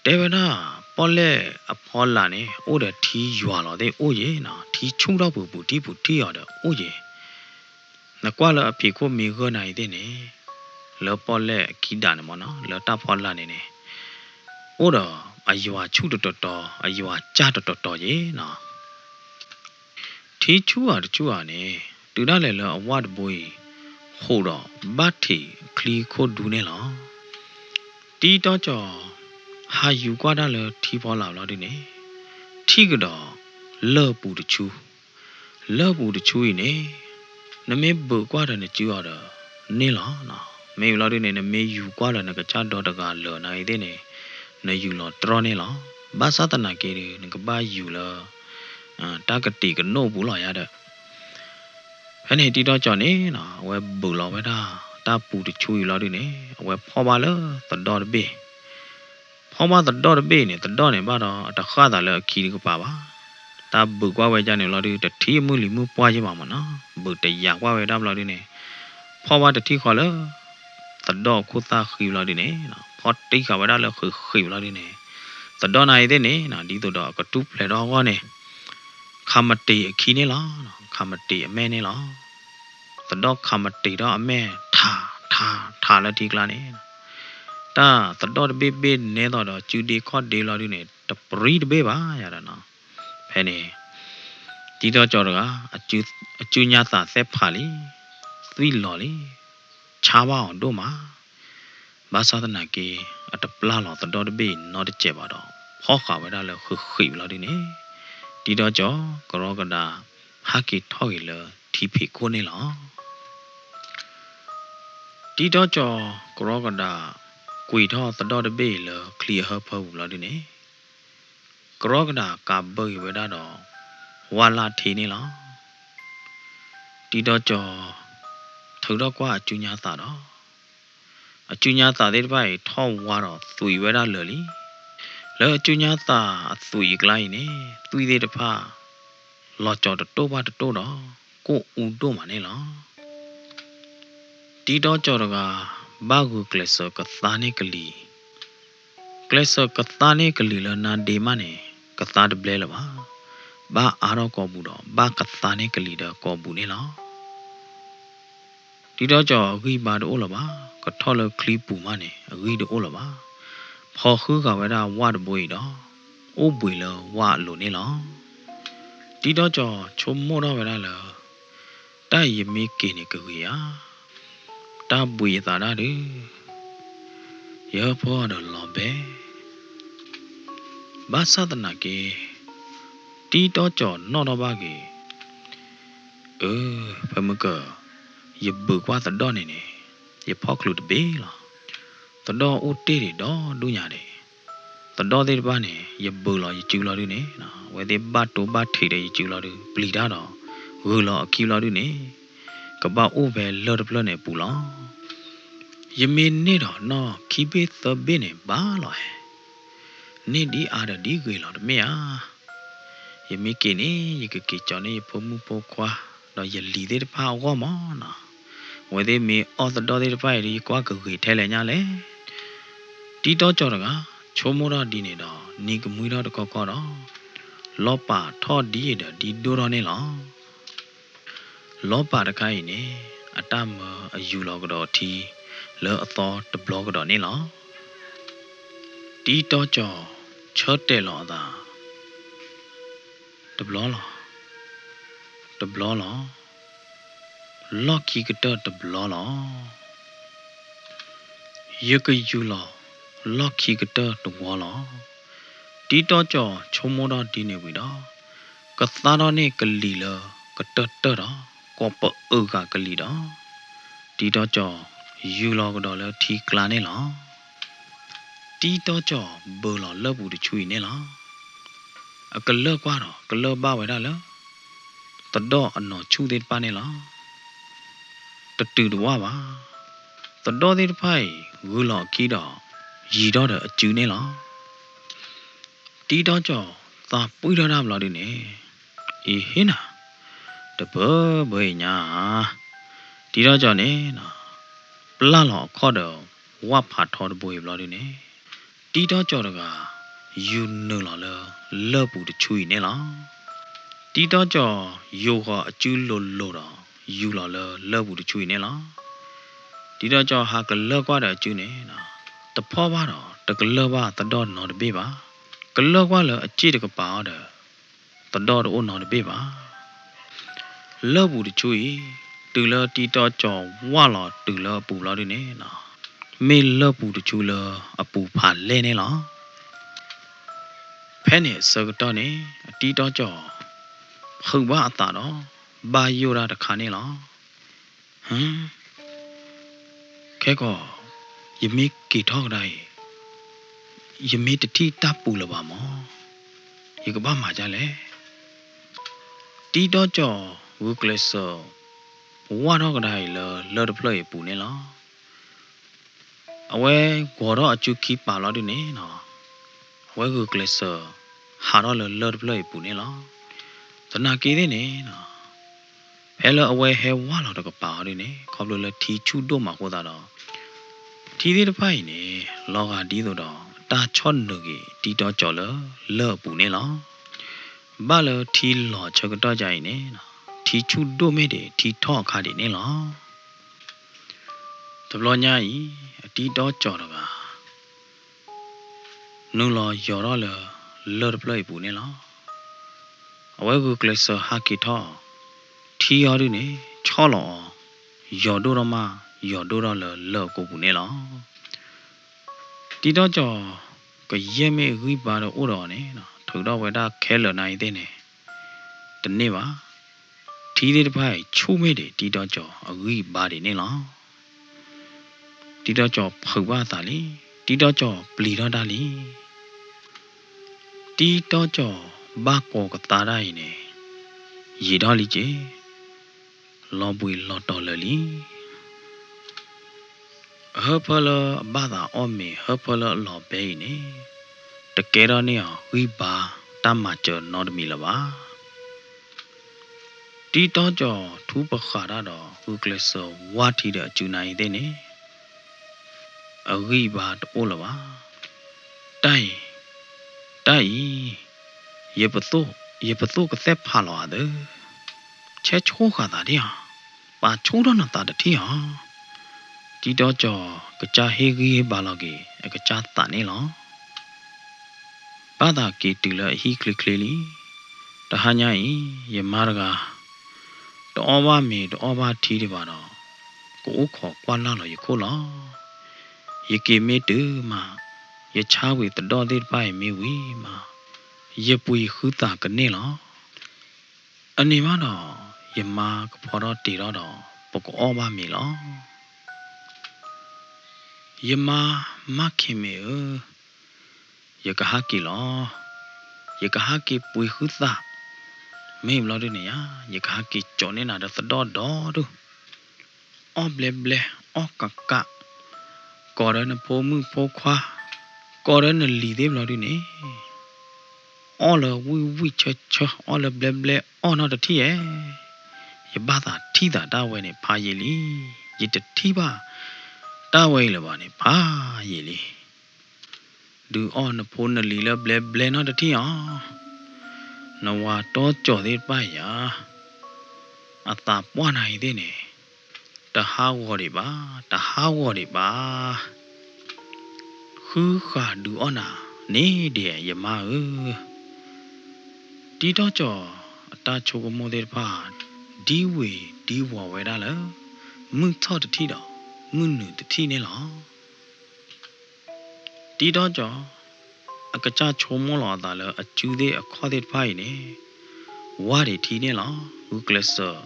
တဲဝဲဒၣ် ပီၣ်လဲၣ်အဖီလာ်န့ၣ် အိၣ်ဒီးထံယွၤလီၤသ့ၣ်အိၣ်ယဲနီၤ, ထံဆူၣ်ထီၣ်ပူၤပူၤထံပူၤထံအီၤဒီးအိၣ်ယဲ. နကွၢ်လၢအဖံးခိၣ်မ့ၢ်ဂၢၢ်နၤအံၤသ့ၣ်န့ၣ်, လၢပီၣ်လဲၣ်အခံဒၣ်န့ၣ်မ့ၢ်နီၤ, လၢတၢ်ဖီလာ်န့ၣ်န့ၣ် အိၣ်ဒီးအယွၤဆူၣ်တတီၤတီၤ အယွၤစၢ်တတီၤတီၤယဲနီၤ. ထံဆူၣ်ဧါတဆူၣ်ဧါန့ၣ် တုၤဒၣ်လဲာ်လၢအဝၣ်တဘိအံၤ ဃိးဒီးဘၣ်ထံးချံခိၣ်ဒူန့ၣ်လီၤ. တံဒီကၠီၤ ဟးယူၤကွၢ်တၢ်လၢထံဖီလာ်ဘျီဒုန့ၣ် ထံၣ်ကဒီး လၢၢ်ပူၤတဆူ လၢၢ်ပူၤတဆူအံၤန့ၣ် နမ့ၢ်ဘုးကွၢ်ဒီးနစုအီၤဒီး န့ၣ်လီၤ. မ့ၢ်ဘျီဒုန့ၣ် နမ့ၢ်ယူၤကွၢ်ဒီးနကစၢ်ဒီတဂၤလၢာ်နၤအံၤသ့ၣ်န့ၣ် နယူၤလီၤတြီန့ၣ်လီၤ. ဘၣ်ဆၣ်သနာ်က့ဒီး နကဘၣ်ယူၤလၢ တၢ်ကတံာ်ကနိၣ်ပူၤလီၤယါဒီး ဖဲန့ၣ်တံဒီကၠီၤန့ၣ် အဝဲဘုးလီၤဝဲဒၣ် တၢ်ပူၤတဆူအံၤလီၤဒုန့ၣ် အဝဲဖီၣ်ဘၣ်လၢသဒီၣ်တဘ့ၣ် ဖီၣ်ဘၣ်သဒီၣ်တဘ့ၣ်န့ၣ် သဒီၣ်န့ၣ်ဘၣ်ဒီး အတဃၣ်သးလၢအခံတကပၤဘၣ်. တၢ်ဘုးကွၢ်ဝဲဒၣ်န့ၣ်လီၤဒု တထံၣ်အမုၢ်လံၤမုၢ်ပှၢ်ယဲဘၣ်မ့ၢ်နီၤ, ဘုးတယာ်ကွၢ်ဝဲဒၣ်ဘျီဒုန့ၣ် ဖီၣ်ဘၣ်တထံၣ်ဃီလၢ သဒီၣ်အခိၣ်သၣ်ဃံဘျီဒုန့ၣ် ဖီၣ်တံၢ်ဃာ်ဝဲဒၣ်လၢဃံးဃံးဘျီဒုန့ၣ် သဒီၣ်နၤအံၤသ့ၣ်န့ၣ် ဒ်သိးဒီးအကတူၢ်ဖျဲးထီၣ်အဂီၢ်န့ၣ် ခးမတံာ်အခံန့ၣ်လီၤ. ခးမတံာ်အမဲၢ်န့ၣ်လီၤ. သဒီၣ်ခးမတံာ်ထီၣ်အမဲၢ် ထး ထး ထးလၢထံကျါန့ၣ် တၢ်သဒီၣ်တဘ့ၣ်ဘ့ၣ်နဲသိးဒီးစုဒ့ခီၣ်ဒ့လီၤဒုန့ၣ် တပြံတဘ့ၣ်ဘၣ်ယၤဒီးနီၤ. ဖဲန့ၣ် တံဒီကၠီၤတဂၤ အစုညါသးသဲဖးလံ, သွံၣ်လီၤလံ, ဆါဘၣ်အီၤဒိၣ်မး. ဘၣ်ဆၣ်သနာ်က့ အတပျၢ်လီၤသဒီၣ်တဘ့ၣ်နီတစဲးဘၣ်ဒီး ဖီၣ်ဃာ်ဝဲဒၣ်လၢဃံးဃံးဘျီဒုန့ၣ် တံဒီကၠီၤကရီကဒါ ဟဲက့ၤထီၣ်က့ၤလၢထံဖံးခိၣ်န့ၣ်လီၤ. တံဒီကၠီၤကရီကဒါ ကွံာ်ထီၣ်သဒီၣ်တဘ့ၣ်အံၤလၢချံအဟၢဖၢပူၤဘျီဒုန့ၣ် ကရီကဒါကးဘၢက့ၤဝဲဒၣ်ဒီး ဝါလၢ်ထံန့ၣ်လီၤ. တံဒီကၠီၤ ထုးထီၣ်ကွၢ်အစုညါသးဒီး အစုညါသးသ့ၣ်တဖၣ်အံၤ ထီၣ်ဝါဒီးသွံးဝဲဒၣ်လၢာ်လံ. လၢအစုညါသးအသွံးအကျါအံၤန့ၣ် သွံၣ်သ့ၣ်တဖၣ် လီၤကၠီၤတတိၢ်ဘၣ်တတိၢ်ဒီး ကိၣ်အူဒိၣ်မးန့ၣ်လီၤ. တံဒီကၠီၤတဂၤ ဘၣ်ဂုာ်ကျဲးစၢးကသါန့ၢ်ကလံၤ, ကျဲးစၢးကသါန့ၢ်ကလံၤလၢနါဒ့မးန့ၣ် ကသါတဘျဲလၢၤဘၣ်. ဘၣ်အါထီၣ်ကိာ်ပူၤဒီး ဘၣ်ကသါန့ၢ်ကလံၤဒီးကိာ်ပူၤန့ၣ်လီၤ. တံဒီကၠီၤအဂံၢ်ဘါတအိၣ်လၢၤဘၣ်, ကထီၣ်လၢချံပူၤမးန့ၣ် အဂံၢ်တအိၣ်လၢၤဘၣ်. ဖီၣ်ဃုဂၤဝဲဒၣ်ဝၣ်တဘိအံၤဒီး အိၣ်ဘှံးလၢဝၣ်အလိၤန့ၣ်လီၤ. တံဒီကၠီၤဆိကမိၣ်ထီၣ်ဝဲဒၣ်လၢ တၢ်အံၤယမ့ၢ်က့ၤန့ၣ်ကဂ့ၤဧါ, တၢ်ဘှံးအသးဒၣ်ဒုး ယဟၢဖၢအီၤဒီးလီၤဘဲ ဘၣ်ဆၣ်သနာ်က့ တံဒီကၠီၤနီၣ်ထီၣ်ဘၣ်က့ၤ, အၢ ဖဲမုၢ်ကၢၢ် ယဘုးကွၢ်သဒီၣ်န့ၣ်န့ၣ် ယဖီၣ်ချုးတဘ့ၣ်လီၤ. သဒီၣ်အိၣ်တ့ၢ်ဒံးဒီဒူၣ်ညါဒံး, သဒီၣ်သ့ၣ်တဖၣ်န့ၣ် ယဘုးလီၤယစုလီၤဒုန့ၣ် အဝဲသ့ၣ်ဘၣ်တိဘၣ်ထံးဒီးယစုလီၤဒု ပျံၤတၢ်ဒီး ဂုာ်လီၤအခံလီၤဒုန့ၣ် ကဘၣ်အိၣ်ဖဲလၢၢ်တဖျၢၣ်န့ၣ်အပူၤလီၤ. ယမ့ၢ်န့ၢ်ဒီးနီၢ်ခံဘ့ၣ်သၢဘ့ၣ်န့ၣ်ဘၣ်လီၤဧါ, န့ၢ်ဒ်အါဒီးဒ်ဂ့ၤလီၤတမ့ၢ်ဧါ. ယမ့ၢ်က့ၤန့ၣ် ယကက့ၤကၠီၤန့ၢ်ယဖိမုၣ်ဖိခွါ ဒီးယလံၤသ့ၣ်တဖၣ်အဂီၢ်မးနီၤ. အဝဲသ့ၣ်မ့ၢ်အီၣ်သဒီၣ်သ့ၣ်တဖၣ်အံၤဒီး ယကွၢ်ကဂ့ၤထဲလဲၣ်ညါလဲၣ်. တံဒီကၠီၤတဂၤ ဆိကမိၣ်ထီၣ်ဒ်န့ၣ်ဒီး နံၤကမှံထီၣ်တခီခီဒီး လီၤပာ်ထီၣ်ဒ်အံၤဒီးဒ်ဒိၣ်ထီၣ်န့ၣ်လီၤ. လီၤပာ်တခါအံၤန့ၣ် အတၢ်မၢအယူၤလီၤကဒီးထံလၢအသီတဘျီကဒီးန့ၣ်လီၤ. တံတီကၠီၤဆၢတဲာ်လီၤအသး တဘျီလီၤ, တဘျီလီၤ, လီၢ်ခံကတၢၢ်တဘျီလီၤ. ယကယူၤလီၤလီၢ်ခံကတၢၢ်တဝီလီၤ. တံတီကၠီၤဆိကမိၣ်ထီၣ်ဒ်န့ၣ်ဝံၤဒီး ကသါထီၣ်န့ၢ်ကလံၤလၢကတၢၢ်တၢၢ်ဒီး ကိးပအုးဂၤကလံၤဒီး တံတီကၠီၤယူၤလီၤကဒီးလၢထံကျါန့ၣ်လီၤ. တံတီကၠီၤဘုးလီၤလၢၢ်ပူၤတဆူအံၤန့ၣ်လီၤ. အကလၢၢ်ကွၢ်ဒီး ကလၢၢ်ဘၣ်ဝဲဒၣ်လၢ သဒီၣ်အနီၢ်ဆူၣ်သ့ၣ်တဖၣ်န့ၣ်လီၤ. တတုၤတဝၢ်ဘၣ်. သဒီၣ်သ့ၣ်တဖၣ်အံၤ ဂုၤလီၤအခံဒီး ယံၤထီၣ်ဒီးအစုန့ၣ်လီၤ. တံတီကၠီၤသးပှံၢ်ထီၣ်တၢ်ဘျီဒုန့ၣ်, အံၤဟ့ၣ်နၤ, တပၢၢ်ဘၢအံၤညါဧါ. တံတီကၠီၤန့ၣ် ပျၢ်လီၤအခီၣ်ဒီး ဝၣ်ဖးထီတဘိအံၤဘျီဒုန့ၣ်, တံတီကၠီၤတဂၤ ယူၤနုာ်လီၤလၢလၢၢ်ပူၤတဆူအံၤန့ၣ်လီၤ. တံတီကၠီၤယိၤဃီၤအစုလိၤလိၤဒီး ယူၤလီၤလၢလၢၢ်ပူၤတဆူအံၤန့ၣ်လီၤ. တံတီကၠီၤဟးကလၢၢ်ကွၢ်ဒီးအစုန့ၣ် တဖီၣ်ဘၣ်ဒီး တကလၢၢ်ဘၣ်သဒီၣ်နီတဘ့ၣ်ဘၣ်. ကလၢၢ်ကွၢ်လၢအစ့ၣ်တကပၤအီၤဒီး သဒီၣ်တအိၣ်နီတဘ့ၣ်ဘၣ်. လၢၢ်ပူၤတဆူအံၤ တုၤလၢတံတီကၠီၤဝၢ်လီၤတုၤလၢအပူၤဘျီဒုန့ၣ်, မ့ၢ်လၢၢ်ပူၤတဆူလၢအပူၤဖးလဲၢ်န့ၣ်လီၤ. ဖဲန့ၣ်အဆၢကတီၢ်န့ၣ် အတံတီကၠီၤ ဖုးဘၣ်အသးဒီး ဘၣ်ယိၣ်ဒၣ်တခါန့ၣ်လီၤ. ဟ, ခဲကီး, ယမ့ၢ်က့ၤထီၣ်ကဒါအံၤ, ယမ့ၢ်တထံၣ်တၢ်ပူၤလၢၤဘၣ်မး, ယကဘၣ်မၤဒ်လဲၣ်. တံတီကၠီၤဂုာ်ကျဲးစၢး ဝၢ်ထီၣ်ကဒါအံၤလၢလၢၢ်တဖျၢၣ်အံၤအပူၤန့ၣ်လီၤ. အဝဲဂီၤထီၣ်အစုခံပာ်လီၤဒုန့ၣ်, အဝဲဂုာ်ကျဲးစၢး ဟးထီၣ်လၢလၢၢ်တဖျၢၣ်အံၤအပူၤန့ၣ်လီၤ. သနာ်က့သ့ၣ်န့ၣ်, ဖဲလၢအဝဲဟဲဝၢ်လီၤတကပၤအီၤဒုန့ၣ် ခီဖျိလၢထံဆူၣ်ဒိၣ်မးအဃိသတးဒီး ထံသ့ၣ်တဖၣ်အံၤန့ၣ် လီၤဂာ်ဒ်သိးဒီး တၢ်ဆီၣ်နုာ်က့ၤတံတီကၠီၤလၢလၢၢ်အပူၤန့ၣ်လီၤ. ဘၣ်လၢထံလီၤဆၢကတီၢ်ကါအံၤန့ၣ်, ထံဆူၣ်ဒိၣ်မ့ၢ်ဒံးထံထီၣ်အခါဒံးန့ၣ်လီၤ. တဘျီညါအံၤ အတံတီကၠီၤတဂၤ နုာ်လီၤယီၤထီၣ်လၢလၢၢ်တဖျၢၣ်အံၤအပူၤန့ၣ်လီၤ. အဝဲဂုာ်ကျဲးစၢးဟးက့ၤထီၣ်, ထံအီၤဒုန့ၣ် ဆီၣ်လီၤအီၤ, ယီၤဒိၣ်ထီၣ်မး, ယီၤဒိၣ်ထီၣ်လၢလၢၢ်အကိာ်ပူၤန့ၣ်လီၤ. တံတီကၠီၤ ကယဲၢ်မ့ၢ်အဂံၢ်ဘါဒီးအိၣ်ဒီးအီၤန့ၣ် ထုးထီၣ်ဝဲဒၣ်ခဲလၢာ်နၤအံၤသ့ၣ်န့ၣ် တန့ၢ်ဘၣ်. ထံသ့ၣ်တဖၣ်အံၤဆူၣ်မ့ၢ်ဒံးတံတီကၠီၤအဂံၢ်အဘါဒံးန့ၣ်လီၤ. တံတီကၠီၤဖုးဘၣ်အသးလံ, တံတီကၠီၤပျံၤထီၣ်တၢ်လံ. တံတီကၠီၤဘၣ်ကိးကသါတၢ်အံၤန့ၣ် ယံာ်ထီၣ်လံက့ၤ, လီၤဘှံးလီၤတီၤလၢာ်လံ. ဟၢဖၢလၢအဘၣ်သးအီၣ်မ့ၤ ဟၢဖၢလၢအလီၤဘဲအံၤန့ၣ် တကဲထီၣ်န့ၢ်အီၤဂံၢ်ဘါတၢ်မၤစၢၤနီတမံၤလၢၤဘၣ်. တံတီကၠီၤထူပဃာ်တၢ်ဒီး ဂုာ်ကျဲးစၢးဝၢ်ထံဒီးအစုနၤအံၤသ့ၣ်န့ၣ် အဂံၢ်အဘါတအိၣ်လၢၤဘၣ်. တၢ်အံၤ, တၢ်အံၤ, ယပသိၣ်ကသဲၣ်ဖးလီၤအသၢ, ဆဲးဆိဃာ်သးဒံးဧါ, ပာ်ဆူၣ်ထီၣ်နသးတထံၣ်ဧါ. တံတီကၠီၤကစၢ်ဟ့ၣ်ဂံၢ်ဟ့ၣ်ဘါလီၤက့ၤ အကစၢ်သးန့ၣ်လီၤ. ဘၣ်သးက့ၤတုၤလၢအဟံၣ်ချ့ချ့လံ. တဟါညါအံၤ ယမါတဂၤ တအီၣ်ဘၣ်မ့ၤတအီၣ်ဘၣ်ထံဒံးဘၣ်ဒီး ကအိၣ်ခိးကွၢ်လၢ်လီၤယခိၣ်လီၤ. ယက့ၤမ့ၢ်တုၤမး, ယဆါဝံၤသဒီၣ်သ့ၣ်တဖၣ်အံၤမ့ၢ်ဝံၤမး, ယပှ့ၤဃုသးကန့ၢ်လီၤ. အန့ၣ်မးဒီး ယမါကဖီထီၣ်တ့ၤထီၣ်ဒီး ပကအီၣ်ဘၣ်မ့ၤလီၤ. ယမါ မါခ့မ့ၢ်ဧၢ, ယကဟးက့ၤလီၤ. ယကဟးက့ၤပှ့ၤဃုသး, မ့ၢ်ဘျီဒုန့ၣ်ယါ, ယကဟးက့ၤကၠီးန့ၢ်နၤဒီးသဒီၣ်ဒီဒူၣ်, အီၣ်ဘျဲဘျဲ, အီၣ်ကးကး, ကိးဒီးနဖိမုၣ်ဖိခွါ, ကိးဒီးနလံၤသ့ၣ်ဘျီဒုန့ၣ် အီၣ်လၢဝံၣ်ဝံၣ်ဆၢဆၢ, အီၣ်လၢဘျဲဘျဲ, အီၣ်နီတထံၣ်ဧဲ. ယဘၣ်သးထံၣ်သးတၢ်ဝဲန့ၣ်ဖးယံာ်လံ. ယတထံၣ်ဘၣ်တၢ်ဝဲအံၤလၢၤဘၣ်န့ၣ် ဖးယံာ်လံ. ဒုးအီၣ်နဖိနလံၤလၢဘျဲဘျဲနီတထံၣ်ဧါ. နဝၤတီကၠီၤသ့ၣ်တဖၣ်ယါ, အသးပှၢ်နၤအံၤသ့ၣ်န့ၣ် တဟးဂီၤဒံးဘၣ်, တဟးဂီၤဒံးဘၣ်. ဃုဃာ်ဒုးအီၣ်နၤန့ၣ်ဒဲး ယမါဧၢ. တံတီကၠီၤအတၢ်ဆိကမိၣ်သ့ၣ်တဖၣ် ဒံဝ့ၤဒံဝီၤဝဲဒၣ်လၢ မုၢ်ထီၣ်တထံၣ်ဒီး မုၢ်နုာ်တထံၣ်န့ၣ်လီၤ. တံတီကၠီၤ အကစၢ်ဆိကမိၣ်လီၤအသးလၢ အစုသ့ၣ်အခီၣ်သ့ၣ်တဖၣ်အံၤန့ၣ် ဝါဒံးထံန့ၣ်လီၤ. ဂုာ်ကျဲးစၢး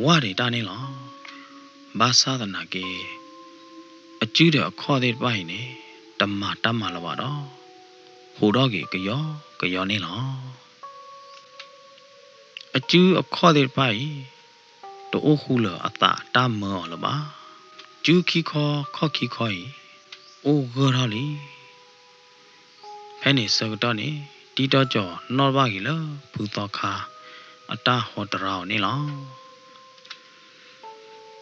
ဝါဒံးတၢ်န့ၣ်လီၤ. ဘၣ်ဆၣ်သနာ်က့ အစုဒီးအခီၣ်သ့ၣ်တဖၣ်အံၤန့ၣ် တမၤတၢ်မၤလၢၤဘၣ်ဒီး ဟူးထီၣ်က့ၤကယီကယီန့ၣ်လီၤ. အစုအခီၣ်သ့ၣ်တဖၣ်အံၤ တအိၣ်ဃူလၢၤအသးတၢ်မၢအီၤလၢၤဘၣ်. စုခံခီခီၣ်ခံခီအံၤ အိၣ်ဂၢၢ်ထီၣ်လံ. ဖဲန့ၣ်ဆၢကတီၢ်န့ၣ် တံတီကၠီၤနီၣ်ဘၣ်က့ၤလၢ ဖုသီခါအတၢ်ဟီတရါအီၤန့ၣ်လီၤ.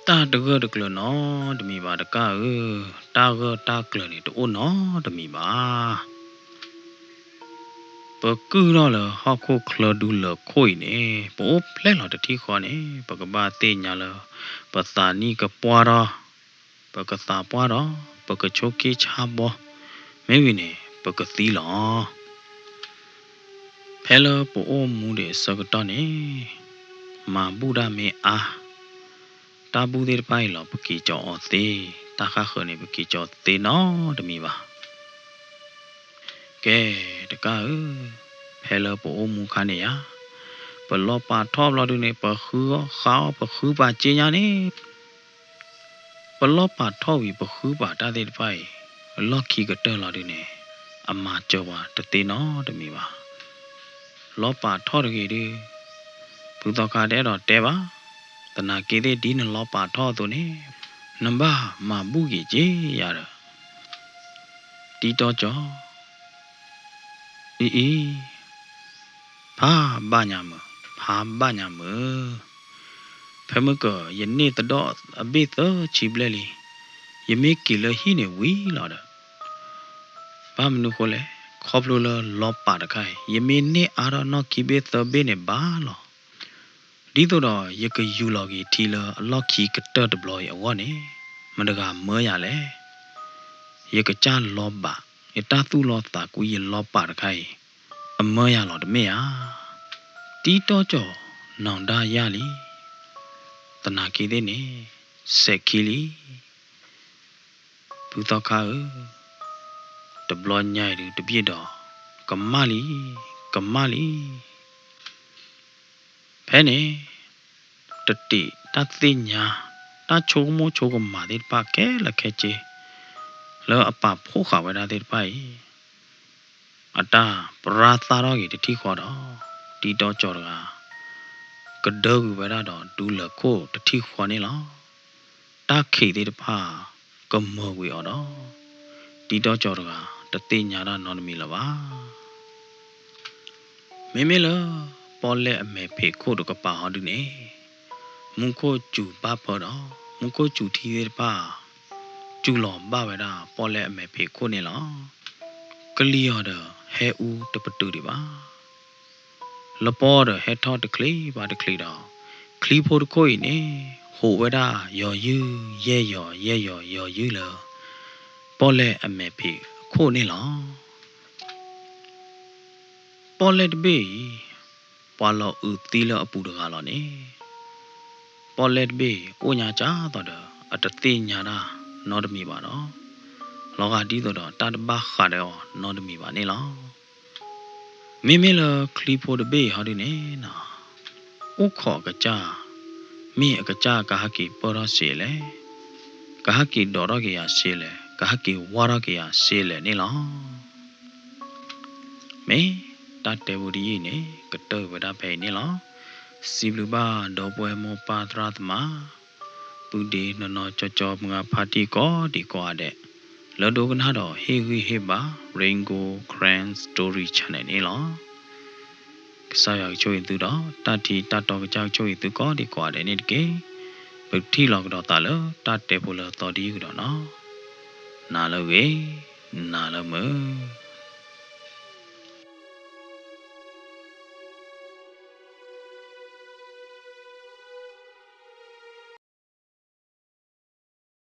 တၢ်တဂၢၢ်တကျၢၤနီတမံၤဘၣ်တကၢ်ဧၢ, တၢ်ဂၢၢ်တၢ်ကျၢၤန့ၣ် တအိၣ်နီတမံၤဘၣ်. ပကုၢ်ထီၣ်လၢဟီၣ်ခိၣ်ချၢဒူလၢၢ်ခိၣ်အံၤန့ၣ် ပအိၣ်ဖျဲၣ်လီၤတထံၣ်ဃီန့ၣ် ပကဘၣ်သ့ၣ်ညါလၢ ပသးနံၣ်ကပှၢ်ထီၣ်, ပကသးပှၢ်ထီၣ်, ပကဆိးက့ဆါဘီ, မ့ၢ်ဝံၤန့ၣ် ပကသံလီၤ. ဖဲလၢပအိၣ်မူဒံးအဆၢကတီၢ်န့ၣ် မၤဘူၣ်တၢ်မ့ၢ်အါ, တၢ်ဘူၣ်သ့ၣ်တဖၣ်အံၤလီၤ ပက့ၤကၠီၤအီၤသ့, တၢ်ဃၣ်ဃၢၤန့ၣ် ပက့ၤကၠီၤသ့နီတမံၤဘၣ်. ကဲ, တကးဧၢ, ဖဲလၢပအိၣ်မူခါန့ၣ်ယါ, ပလီၤပာ်ထီၣ်ဘျီဒုန့ၣ် ပဃုအီၣ်ဃုအီၣ် ပဃုပာ်စ့ညါန့ၣ် ပလီၤပာ်ထီၣ်ဝံၤ ပဃုပာ်တၢ်သ့ၣ်တဖၣ်အံၤ လီၢ်ခံကတၢၢ်လီၤဒုန့ၣ် အမၤစၢၤပှၤတသ့နီတမံၤဘၣ်. လီၤပာ်ထီၣ်တဂ့ၤဒု, ဖုသီခါတအဲၣ်ဒိးတဲဘၣ်, သနာ်က့သ့ၣ် ဒ်နလီၤပာ်ထီၣ်အသိးန့ၣ် နဘၣ်မၤဘူၣ်က့ၤက့ၤယၤဒီး တံတီကၠီၤ အံၤအံၤ, ဖးဘၣ်ညါမုာ်, ဖးဘၣ်ညါမုာ်, ဖဲမုၢ်ကၢၤ ယန့ၢ်သဒီၣ်အဘ့ၣ်သၢဆံဘျဲၣ်လံ, ယမ့ၢ်က့ၤလၢဟံၣ်န့ၣ်ဝံၤလီၤဒီး ဘၣ်မနုၤဃိလဲၣ်, ခီဖျိလၢလီၤပာ်တခါအံၤ ယမ့ၢ်န့ၢ်အါထီၣ်နီၢ်ခံဘ့ၣ်သၢဘ့ၣ်န့ၣ်ဘၣ်လီၤ. ဒ်သိးဒီးယကယူၤလီၤက့ၤထံလၢအလီၢ်ခံကတၢၢ်တဘျီအံၤအဂီၢ်န့ၣ် မတၤတဂၤမၢယၤလဲၣ်. ယကစၢ်လီၤဘၣ်, ယတၢ်သူၣ်လီၤသးကွံ ယလီၤပာ်တခါအံၤ အမၢယၤလီၤတမ့ၢ်ဧါ. တံတီကၠီၤနီၢ်ဒၣ်ယၢ်လံ, သနာ်က့သ့ၣ်န့ၣ် စဲးခံလံ. ဖုသီခါဧၢ, တဘျီညါအံၤဒုးတဘျ့ၣ်ဒီး ကမၣ်လံ, ကမၣ်လံ. ဖဲန့ၣ် တတံးတၢ်သ့ၣ်ညါ တၢ်ဆိကမိၣ်ဆိကမးသ့ၣ်တဖၣ်ခဲလၢာ်ခဲဆ့ လၢအပာ်ဖှိၣ်ဃာ်ဝဲဒၣ်သ့ၣ်တဖၣ်အံၤ အတၢ်ပြါသၣ်ထီၣ်က့ၤတထံၣ်ဃီဒီး တံတီကၠီၤတဂၤ ကဒၢကွံာ်ဝဲဒၣ်ဒီးဒူလၢၢ်ခိၣ်တထံၣ်ဃီန့ၣ်လီၤ. တၢ်ခံးသ့ၣ်တဖၣ်ကမၢာ်ကွံာ်အီၤဒီး တံတီကၠီၤတဂၤ တသ့ၣ်ညါတၢ်နီတမံၤလၢၤဘၣ်. မ့မ့ၢ်လၢ ပီၣ်လဲၣ်အမဲာ်ဖံးခိၣ်တကပၤဟီဒုန့ၣ် မူခိၣ်စူၤဘၣ်ဖၢဒီး မူခိၣ်စူၤထံသ့ၣ်တဖၣ် စူၤလီၤဘၣ်ဝဲဒၣ်ပီၣ်လဲၣ်အမဲာ်ဖံးခိၣ်န့ၣ်လီၤ. ကလံၤအီၤဒီးဟဲအူတပတုာ်ဒံးဘၣ်. လပီဒီးဟဲထီၣ်တချံးဘၣ်တချံးဒီး ချံဖိတခိၣ်အံၤန့ၣ် ဟူးဝဲဒၣ်ယီၤယုၢ်ယဲၢ်ယီၤယဲၢ်ယီၤယီၤယုၢ်လၢ ပီၣ်လဲၣ်အမဲာ်ဖံးခိၣ်န့ၣ်လီၤ. ပီၣ်လဲၣ်တဘ့ၣ်အံၤ ပှၤလီၤအုးသံလၢအပူၤတဂၤလီၤန့ၣ်, ပီၣ်လဲၣ်တဘ့ၣ်အိၣ်ညါကၢ်သိးဒီး အတသ့ၣ်ညါတၢ်နီတမံၤဘၣ်ဒီး လီၤဂာ်ဒ်သိးဒီးတၢ်တဘၣ်ဃးဒီးအီၤနီတမံၤဘၣ်န့ၣ်လီၤ. မ့မ့ၢ်လၢချံဖိတဘ့ၣ်အံၤဟီဒုန့ၣ်နီၤ, အိၣ်ခိးအကစၢ်, မ့ၢ်အကစၢ်ကဟဲက့ၤပၢၢ်ထီၣ်စ့လဲၣ်, ကဟဲက့ၤဒိးထီၣ်က့ၤယၤစ့လဲၣ်, ကဟဲက့ၤဝါထီၣ်က့ၤယၤစ့လဲၣ်န့ၣ်လီၤ. မ့ၢ်တၢ်တဲဖိတယုၢ်အံၤန့ၣ် ကတၢၢ်ဝဲဒၣ်ဖဲအံၤန့ၣ်လီၤ. စံးဘျုးဘၣ်ဒီပုၢ်ဝဲၢ်မိၢ်ပၢ်သရၣ်သမါ ပုၢ်ဒ့နီၢ်နီၢ်ကၠီကၠီ မုၢ်ဂၤဖါတံၢ်ကိးဒံးကိးဂၤဒဲး လၢဒိကနၣ်ဒီးဟ့ၣ်ဂံၢ်ဟ့ၣ်ဘါ Rain Gold Karen Story Channel န့ၣ်လီၤ. ကစၢ်ယွၤကဆိၣ်ဂ့ၤသုဒီး တၢ်ထံတၢ်တီကစၢ်ကဆိၣ်ဂ့ၤသုကိးဒံးကိးဂၤဒဲးန့ၣ်တက့ၢ်. ပကထံၣ်လိာ်ကဒီးသးလၢတၢ်တဲဖိလၢအသီတယုၢ်ကဒီးနီၤ. နၤလၢအဂ့ၤ, နၤလၢမုာ်.